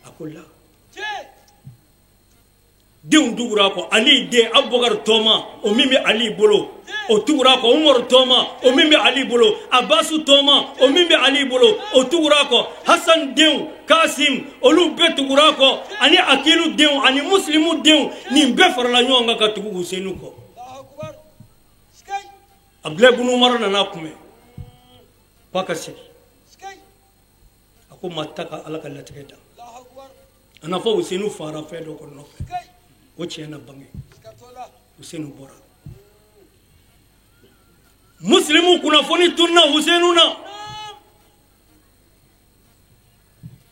A ko la, denw tugura a kɔ. Ali den Abubakar tɔma, o min bɛ Ali bolo, o o tugura kɔ. Umaru tɔma, o min bɛ Ali bolo, Abasu tɔma, o min bɛ Ali bolo, o tugura kɔ. Hasan denw, Kasim, olu bɛɛ tugura kɔ, ani Akilu denw ani Muslimu denw, nin bɛɛ farala ɲɔgɔn kan ka tugu Husenu kɔ. Abdulayi bunu Umaru nana kunbɛn k'a ka segin. A ko maa ta ka Ala ka latigɛ da. A n'a fɔ Husenu fara fɛn dɔ kɔnɔ nɔfɛ, o tiɲɛ na bange. Husenu bɔra. Muslimu kunnafoni tunna Husenu na.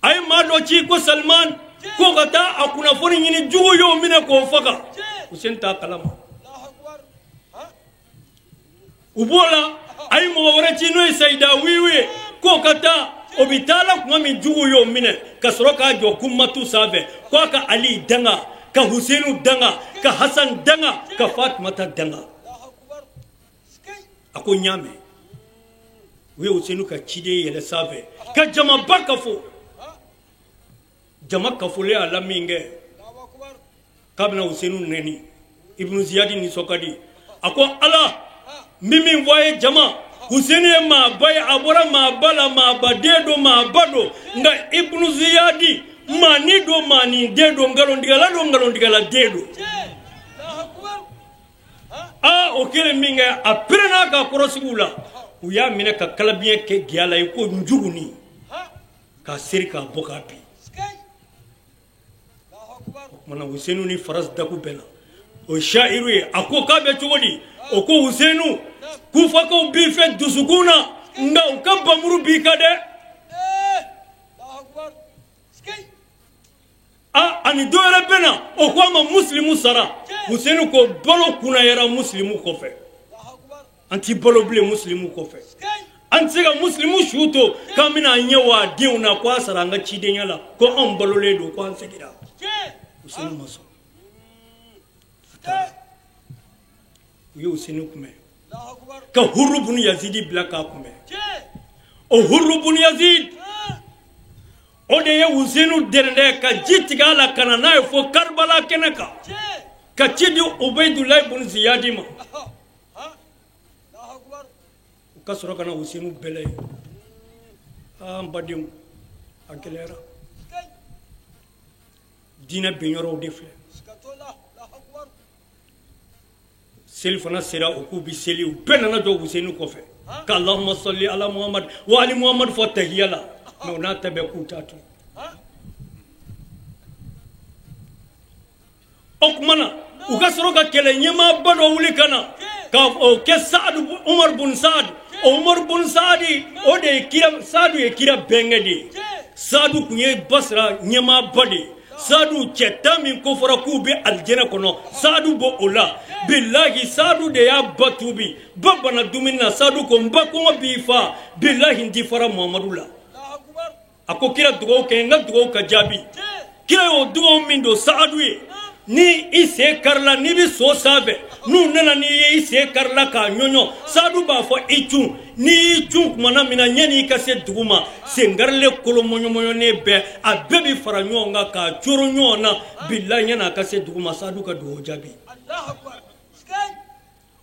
A ye maa dɔ ci ko Salman ko ka taa a kunnafoni ɲini, jugu y'o minɛ k'o faga. Husenu t'a kalama. U b'o la, a ye mɔgɔ wɛrɛ ci n'o ye Sayida Wiwi ye k'o ka taa. O bɛ taa la tuma min jugu y'o minɛ ka sɔrɔ k'a jɔ Kumatu sanfɛ k'a ka Ali danga, ka Husenu danga, ka Hasan danga, ka Fatumata danga. A ko n y'a mɛn. U ye Husenu ka ciden yɛlɛ sanfɛ ka jamaba kafo. Jama kafolen a la min kɛ k'a bɛna Husenu nɛni, Ibnu Ziyadi nisɔn ka di. A ko Ala, n bɛ min fɔ a ye jama, Husenu ye maaba ye, a bɔra maaba la, maaba den don, maaba don. Nka Ibnu Ziyadi maani don, maani den don, nkalontigɛla don, nkalontigɛla den don. Aa, o kɛlen min kɛ, a pɛrɛnna ka kɔrɔsigiw la. U y'a minɛ ka kalabiɲɛ kɛ giya la i ko njuguni, k'a seri k'a bɔ k'a bin. O kumana Husenu ni Faras daku bɛnna. O ye Shairu ye. A ko k'a bɛ cogo di? O ko Husenu, Kufakaw b'i fɛ dusukun na, nka u ka bamuru b'i kan dɛ. A ani dɔ wɛrɛ bɛ na, o ko a ma Muslimu sara. Husenu ko balo kunnayara Muslimu kɔfɛ. An ti balo bilen Muslimu kɔfɛ. An tɛ se ka Muslimu su to k'an bɛna an ɲɛ wa denw na ko a sara an ka cidenya la, ko anw balolen don, ko an seginna. Husenu ma sɔn. U ye Husenu kunbɛn ka Huru bunu Yazidi bila k'a kunbɛn. O Huru bunu Yazid, o de ye Husenu dɛrɛndɛ ka ji tigɛ a la ka na n'a ye fo Karibala kɛnɛ kan, ka ci di Ubaydulayi bunu Ziyadi ma. U ka sɔrɔ ka na Husenu bɛlɛ ye. Aa, n badenw, a gɛlɛyara. Diinɛ bin yɔrɔw de filɛ. Seli fana sera, u k'u bɛ seli, u bɛɛ nana jɔ Husenu kɔfɛ ka Allahumma salli ala Muhammad wa ali Muhammad fɔ tahiya la, mɛ o n'a ta bɛɛ k'u t'a to. O tuma na u ka sɔrɔ ka kɛlɛ ɲɛmaaba dɔ wuli ka na ka o kɛ Saadu, Umar bun Saad. O Umar bun Saadi, o de ye kira, Saadu ye kira bɛnkɛ de ye. Saadu tun ye Basra ɲɛmaaba de ye. Saadu cɛ tan min ko fɔra k'u bɛ alijɛnɛ kɔnɔ, Saadu b'o o la. Bilahi, Saadu de y'a ba tuubi. Ba bana dumuni na, Saadu ko n ba kɔngɔ b'i fa, bilahi n ti fara Muhamadu la. A ko kira dugawu kɛ, n ka dugawu ka jaabi. Kira y'o dugawu min don Saadu ye, ni i sen karila, n'i bɛ so sanfɛ, n'u nana n'i ye i sen karila k'a ɲɔɲɔ, Saadu b'a fɔ i cun. N'i y'i cun kumana min na, yanni i ka se dugu ma, sen karilen kolo mɔɲɔmɔɲɔnen bɛɛ, a bɛɛ bɛ fara ɲɔgɔn kan k'a coro ɲɔgɔn na. Bilahi, yanni a ka se dugu ma, Saadu ka dugawu jaabi.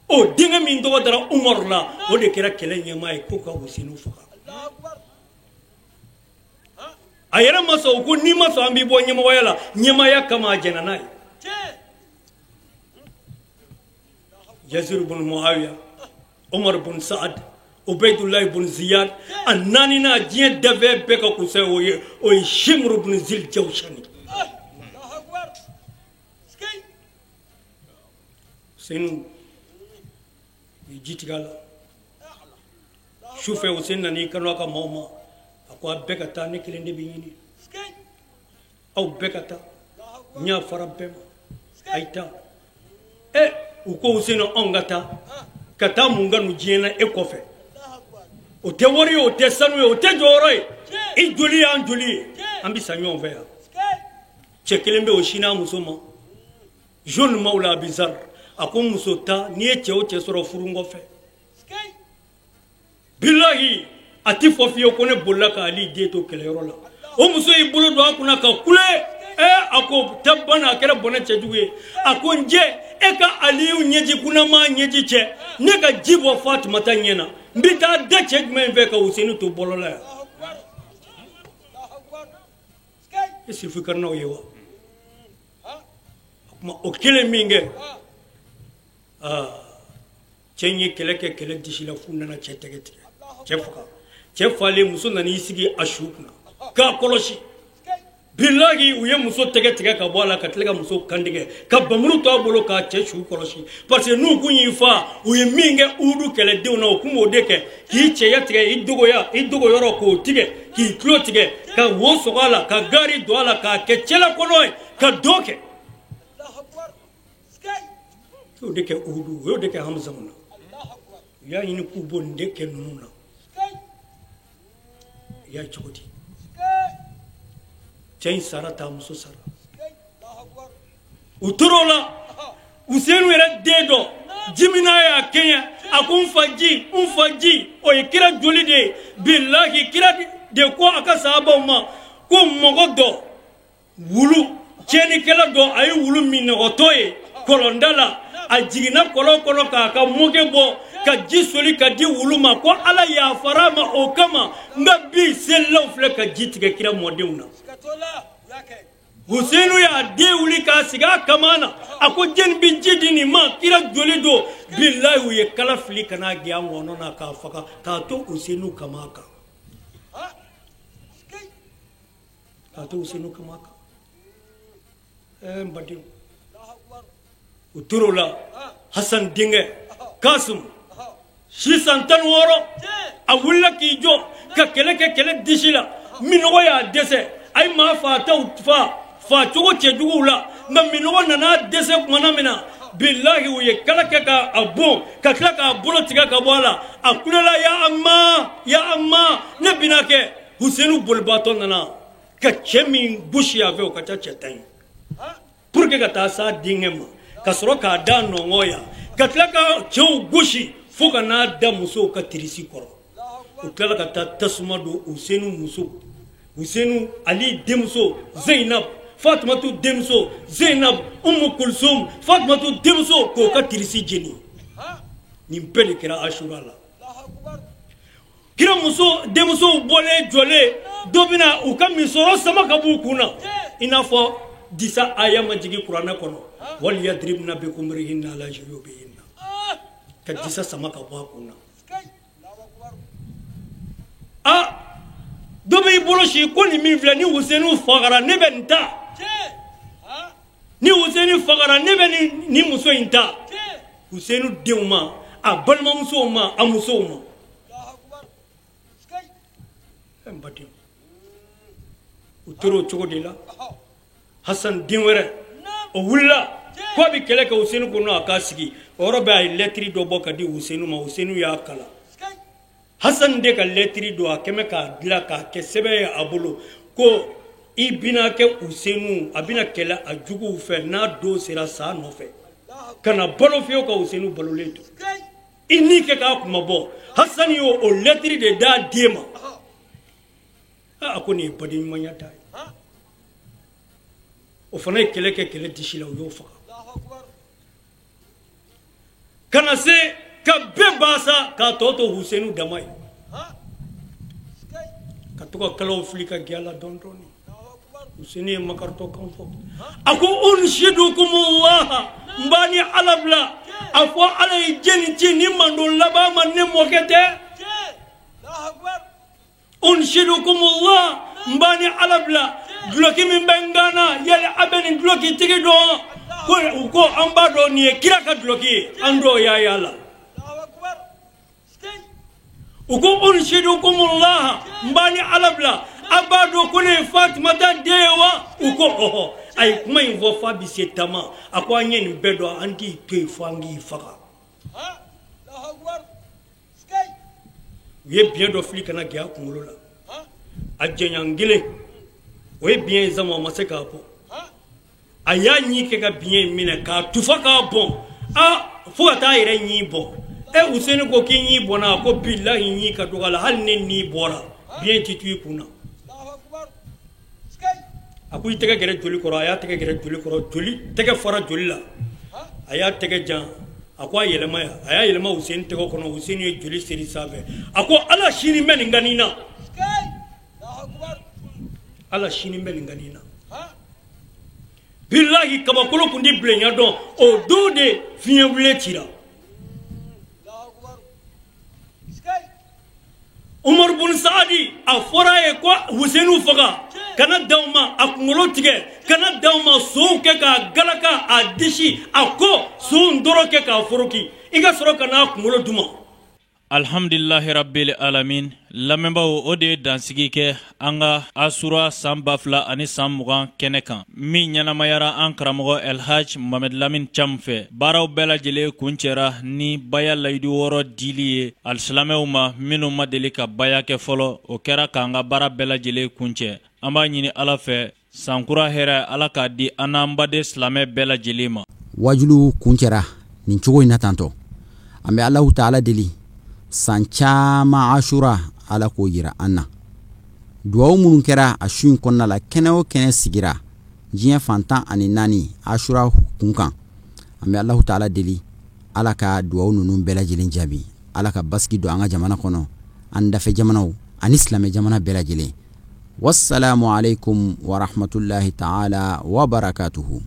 O denkɛ min tɔgɔ dara Umaru la, o de kɛra kɛlɛ ɲɛmaa ye k'o ka Husenu faga. A yɛrɛ ma sɔn. U ko n'i ma sɔn, an b'i bɔ ɲɛmɔgɔya la. Ɲɛmaaya kama, a jɛnna n'a ye. Yazid bun Muawiya, Umar bun Saad, Ubaydullah bun Ziyad, a naaninan diɲɛ dafɛ bɛɛ ka kusa o ye, o ye Shimru bun Zil Jawshani. Husenu u ye ji tigɛ a la. Sufɛ Husenu nana i kanu a ka maaw ma. A ko a bɛɛ ka taa, ne kelen de bɛ ɲini. Aw bɛɛ ka taa, n y'a fara bɛɛ ma, a ye taa. U ko Husenu anw ka taa, ka taa mun ka nu diɲɛ na e kɔfɛ? O tɛ wari ye, o tɛ sanu ye, o tɛ jɔyɔrɔ ye. I joli y'an joli ye, an bɛ sa ɲɔgɔn fɛ yan. Cɛ kelen bɛ o sin'a muso ma, Jaune Mawla Abizar. A ko muso ta, n'i ye cɛ o cɛ sɔrɔ furu kɔfɛ, bilahi a ti fɔ f'i ye ko ne bolila k'ale den to kɛlɛyɔrɔ la. O muso y'i bolo don a kunna ka kule. A ko tabana, a kɛra bɔnɛ cɛjugu ye. A ko n jɛ, E ka Aliyu ɲɛji kunnama ɲɛji cɛ, ne ka ji bɔ Fatumata ɲɛ na, n bɛ taa da cɛ jumɛn fɛ ka Useni to bɔlɔ la yan? E sirifu karinaw ye wa? O tuma o kelen min kɛ, aa cɛ in ye kɛlɛ kɛ kɛlɛ disi la f'u nana cɛ tɛgɛ tigɛ, cɛ faga. Cɛ falen, muso nana i sigi a su kunna k'a kɔlɔsi. Bilahi, u ye muso tɛgɛ tigɛ ka bɔ a la, ka tila ka muso kantigɛ ka bamuru to a bolo k'a cɛ su kɔlɔsi, parce que n'u kun y'i fa, u ye min kɛ Udu kɛlɛdenw na, u kun b'o de kɛ k'i cɛya tigɛ, i dogoya, i dogoyɔrɔ k'o tigɛ, k'i tulo tigɛ, ka wo sɔgɔ a la, ka gari don a la, k'a kɛ cɛla kɔnɔ ye, ka dɔ kɛ. U y'o de kɛ Udu, u y'o de kɛ Hamza na. U y'a ɲini k'u b'o nin de kɛ ninnu na. U y'a ye cogo di? Cɛ in sara ta, muso sara. U tor'o la, Usenu yɛrɛ den dɔ jimina y'a kɛɲɛ, a ko n fa ji, n fa ji, o ye kira joli de ye. Bilahi, kira de ko a ka sahabaw ma ko mɔgɔ dɔ wulu tiɲɛnikɛla dɔ, a ye wulu minɔgɔtɔ ye kɔlɔnda la, a jiginna kɔlɔn kɔnɔ k'a ka mɔkɛ bɔ ka ji soli ka di wulu ma, ko Ala yafara a ma o kama. Nka bi selilaw filɛ ka ji tigɛ kira mɔdenw na. Husenu y'a den wuli k'a sigi a kama na, a ko jɛni bɛ ji di nin ma, kira joli don. Bilahi, u ye kala fili ka n'a gɛn a ŋɔnɔ na k'a faga, k'a to Husenu kama kan, k'a to Husenu kama kan. Ɛɛ n badenw, u tor'o la, Hasan denkɛ Kasum si san 16, a wulila k'i jɔ ka kɛlɛ kɛ kɛlɛ disi la. Minɔgɔ y'a dɛsɛ, a ye maa faataw fa facogo cɛjuguw la, nka minɔgɔ nana dɛsɛ kumana min na, bilahi, u ye kala kɛ k'a bon ka tila k'a bolo tigɛ ka bɔ a la. A kulela ya amma, ya amma, ne bɛna kɛ. Husenu bolibaatɔ nana ka cɛ min gosi a fɛ, o ka ca cɛ 10 ye, pour que ka taa s'a denkɛ ma, ka sɔrɔ k'a da nɔngɔn yan, ka tila ka cɛw gosi fo ka n'a da musow ka tirisi kɔrɔ. U tilala ka taa tasuma don Husenu muso, Husenu Ali denmuso Zeinab, Fatumatu denmuso Zeinab, Umu Kulsum, Fatumatu denmuso, k'o ka tirisi jeni. Nin bɛɛ de kɛra Asura la. Kira muso denmusow bɔlen jɔlen, dɔ bɛna u ka misɔrɔ sama ka b'u kun na, i n'a fɔ disa aya ma jigin kuranɛ kɔnɔ, wal yadribna bi kumrihinna ala juyubihinna, ka disa sama ka bɔ a kun na. A dɔ b'i bolo si ko nin min filɛ ni Husenu fagara, ne bɛ nin ta, ni Husenu fagara, ne bɛ nin muso in ta. Husenu denw ma, a balimamusow ma, a musow ma. N badenw, u tor'o cogo de la. Hasan den wɛrɛ, o wulila ko a bɛ kɛlɛ kɛ Husenu ko non, a k'a sigi. O yɔrɔ bɛɛ, a ye lɛtiri dɔ bɔ ka di Husenu ma. Husenu y'a kalan. Hasan de ka lɛtiri don, a kɛmɛ k'a dilan k'a kɛ sɛbɛn ye a bolo, ko i bɛna kɛ Husenu, a bɛna kɛlɛ a juguw fɛ, n'a don sera sa nɔfɛ, ka na balo fiyewu ka Husenu balolen to, i ni kɛ k'a kuma bɔ. Hasan y'o o lɛtiri de d'a den ma. A ko nin ye baden ɲumanya ta ye. O fana ye kɛlɛ kɛ kɛlɛ disi la, u y'o faga ka na se ka bɛɛ baasa k'a tɔ to Husenu dama ye, ka to ka kalaw fili ka gɛn a la dɔɔni dɔɔni. Husenu ye makaritɔ kan fɔ, a ko unshidukumullah, n b'a ni Ala bila, a fɔ Ala ye jɛni ci ni mandon laban ma, ne mɔkɛ tɛ. Unshidukumullah, n b'a ni Ala bila, duloki min bɛ n kan na, yali a bɛ nin duloki tigi dɔn? Ko u ko an b'a dɔn, nin ye kira ka duloki ye, an dɔw y'a y'a la. U ko unshidukumullah, n b'a ni Ala bila, a b'a dɔn ko ne ye Fatumata den ye wa? U ko ɔhɔ. A ye kuma in fɔ f'a bɛ se taama, a ko an ye nin bɛɛ dɔn, an t'i to yen fo an k'i faga. U ye biɲɛ dɔ fili ka na gɛn a kunkolo la, a jɛɲan kelen, o ye biɲɛ in sama, a ma se k'a bɔ. A y'a ɲi kɛ ka biɲɛ in minɛ k'a tufa k'a bɔn, a fo ka taa yɛrɛ ɲi bɔn. E Huseni ko k'i ɲi bɔnna, a ko bilahi ɲi ka dɔgɔ a la, hali ne ɲi bɔra, biɲɛ ti to i kun na. A ko i tɛgɛ gɛrɛ joli kɔrɔ, a y'a tɛgɛ gɛrɛ joli kɔrɔ, joli tɛgɛ fara joli la. A y'a tɛgɛ jan, a ko a yɛlɛma yan. A y'a yɛlɛma Useni tɛgɛ kɔnɔ. Useni ye joli seri sanfɛ. A ko ala sini bɛ nin ka nin na, ala sini bɛ nin ka nin na. Bilahi, kabakolo kun di bilenya dɔn. O don de fiɲɛ wule cira. Umaru bun Saadi, a fɔra a ye ko Husenu faga, kana dan o ma, a kunkolo tigɛ, kana dan o ma, sow kɛ k'a galaka, a disi, a ko sow dɔrɔ kɛ k'a foroki, i ka sɔrɔ ka n'a kunkolo d'u ma. Alhamdulilahi rabbil alamin. Lamɛnbaaw, o de ye dansigi kɛ an ka Asura san 2020 kɛnɛ kan min ɲɛnamayara an karamɔgɔ Elhaj Mohamed Lamine Cham fɛ. Baaraw bɛɛ lajɛlen kuncɛra ni baya layidu wɔɔrɔ dili ye alisilamɛw ma minnu ma deli ka baya kɛ fɔlɔ. O kɛra k'an ka baara bɛɛ lajɛlen kuncɛ. An b'a ɲini Ala fɛ, sankura hɛrɛ, Ala k'a di an n'an baden silamɛ bɛɛ lajɛlen ma. Wajulu kuncɛra nin cogo in na tantɔ. An bɛ Alahu taala deli, san caman Asura, Ala k'o yira an na. Duwawu minnu kɛra a su in kɔnɔna la, kɛnɛ o kɛnɛ sigira diɲɛ fan 14 Asura kun kan, an bɛ Alahu taala deli, Ala ka duwawu ninnu bɛɛ lajɛlen jaabi. Ala ka basigi don an ka jamana kɔnɔ, an dafɛ jamanaw ani silamɛ jamana bɛɛ lajɛlen. Wassalamu alaikum warahmatullahi taala wabarakatuhu.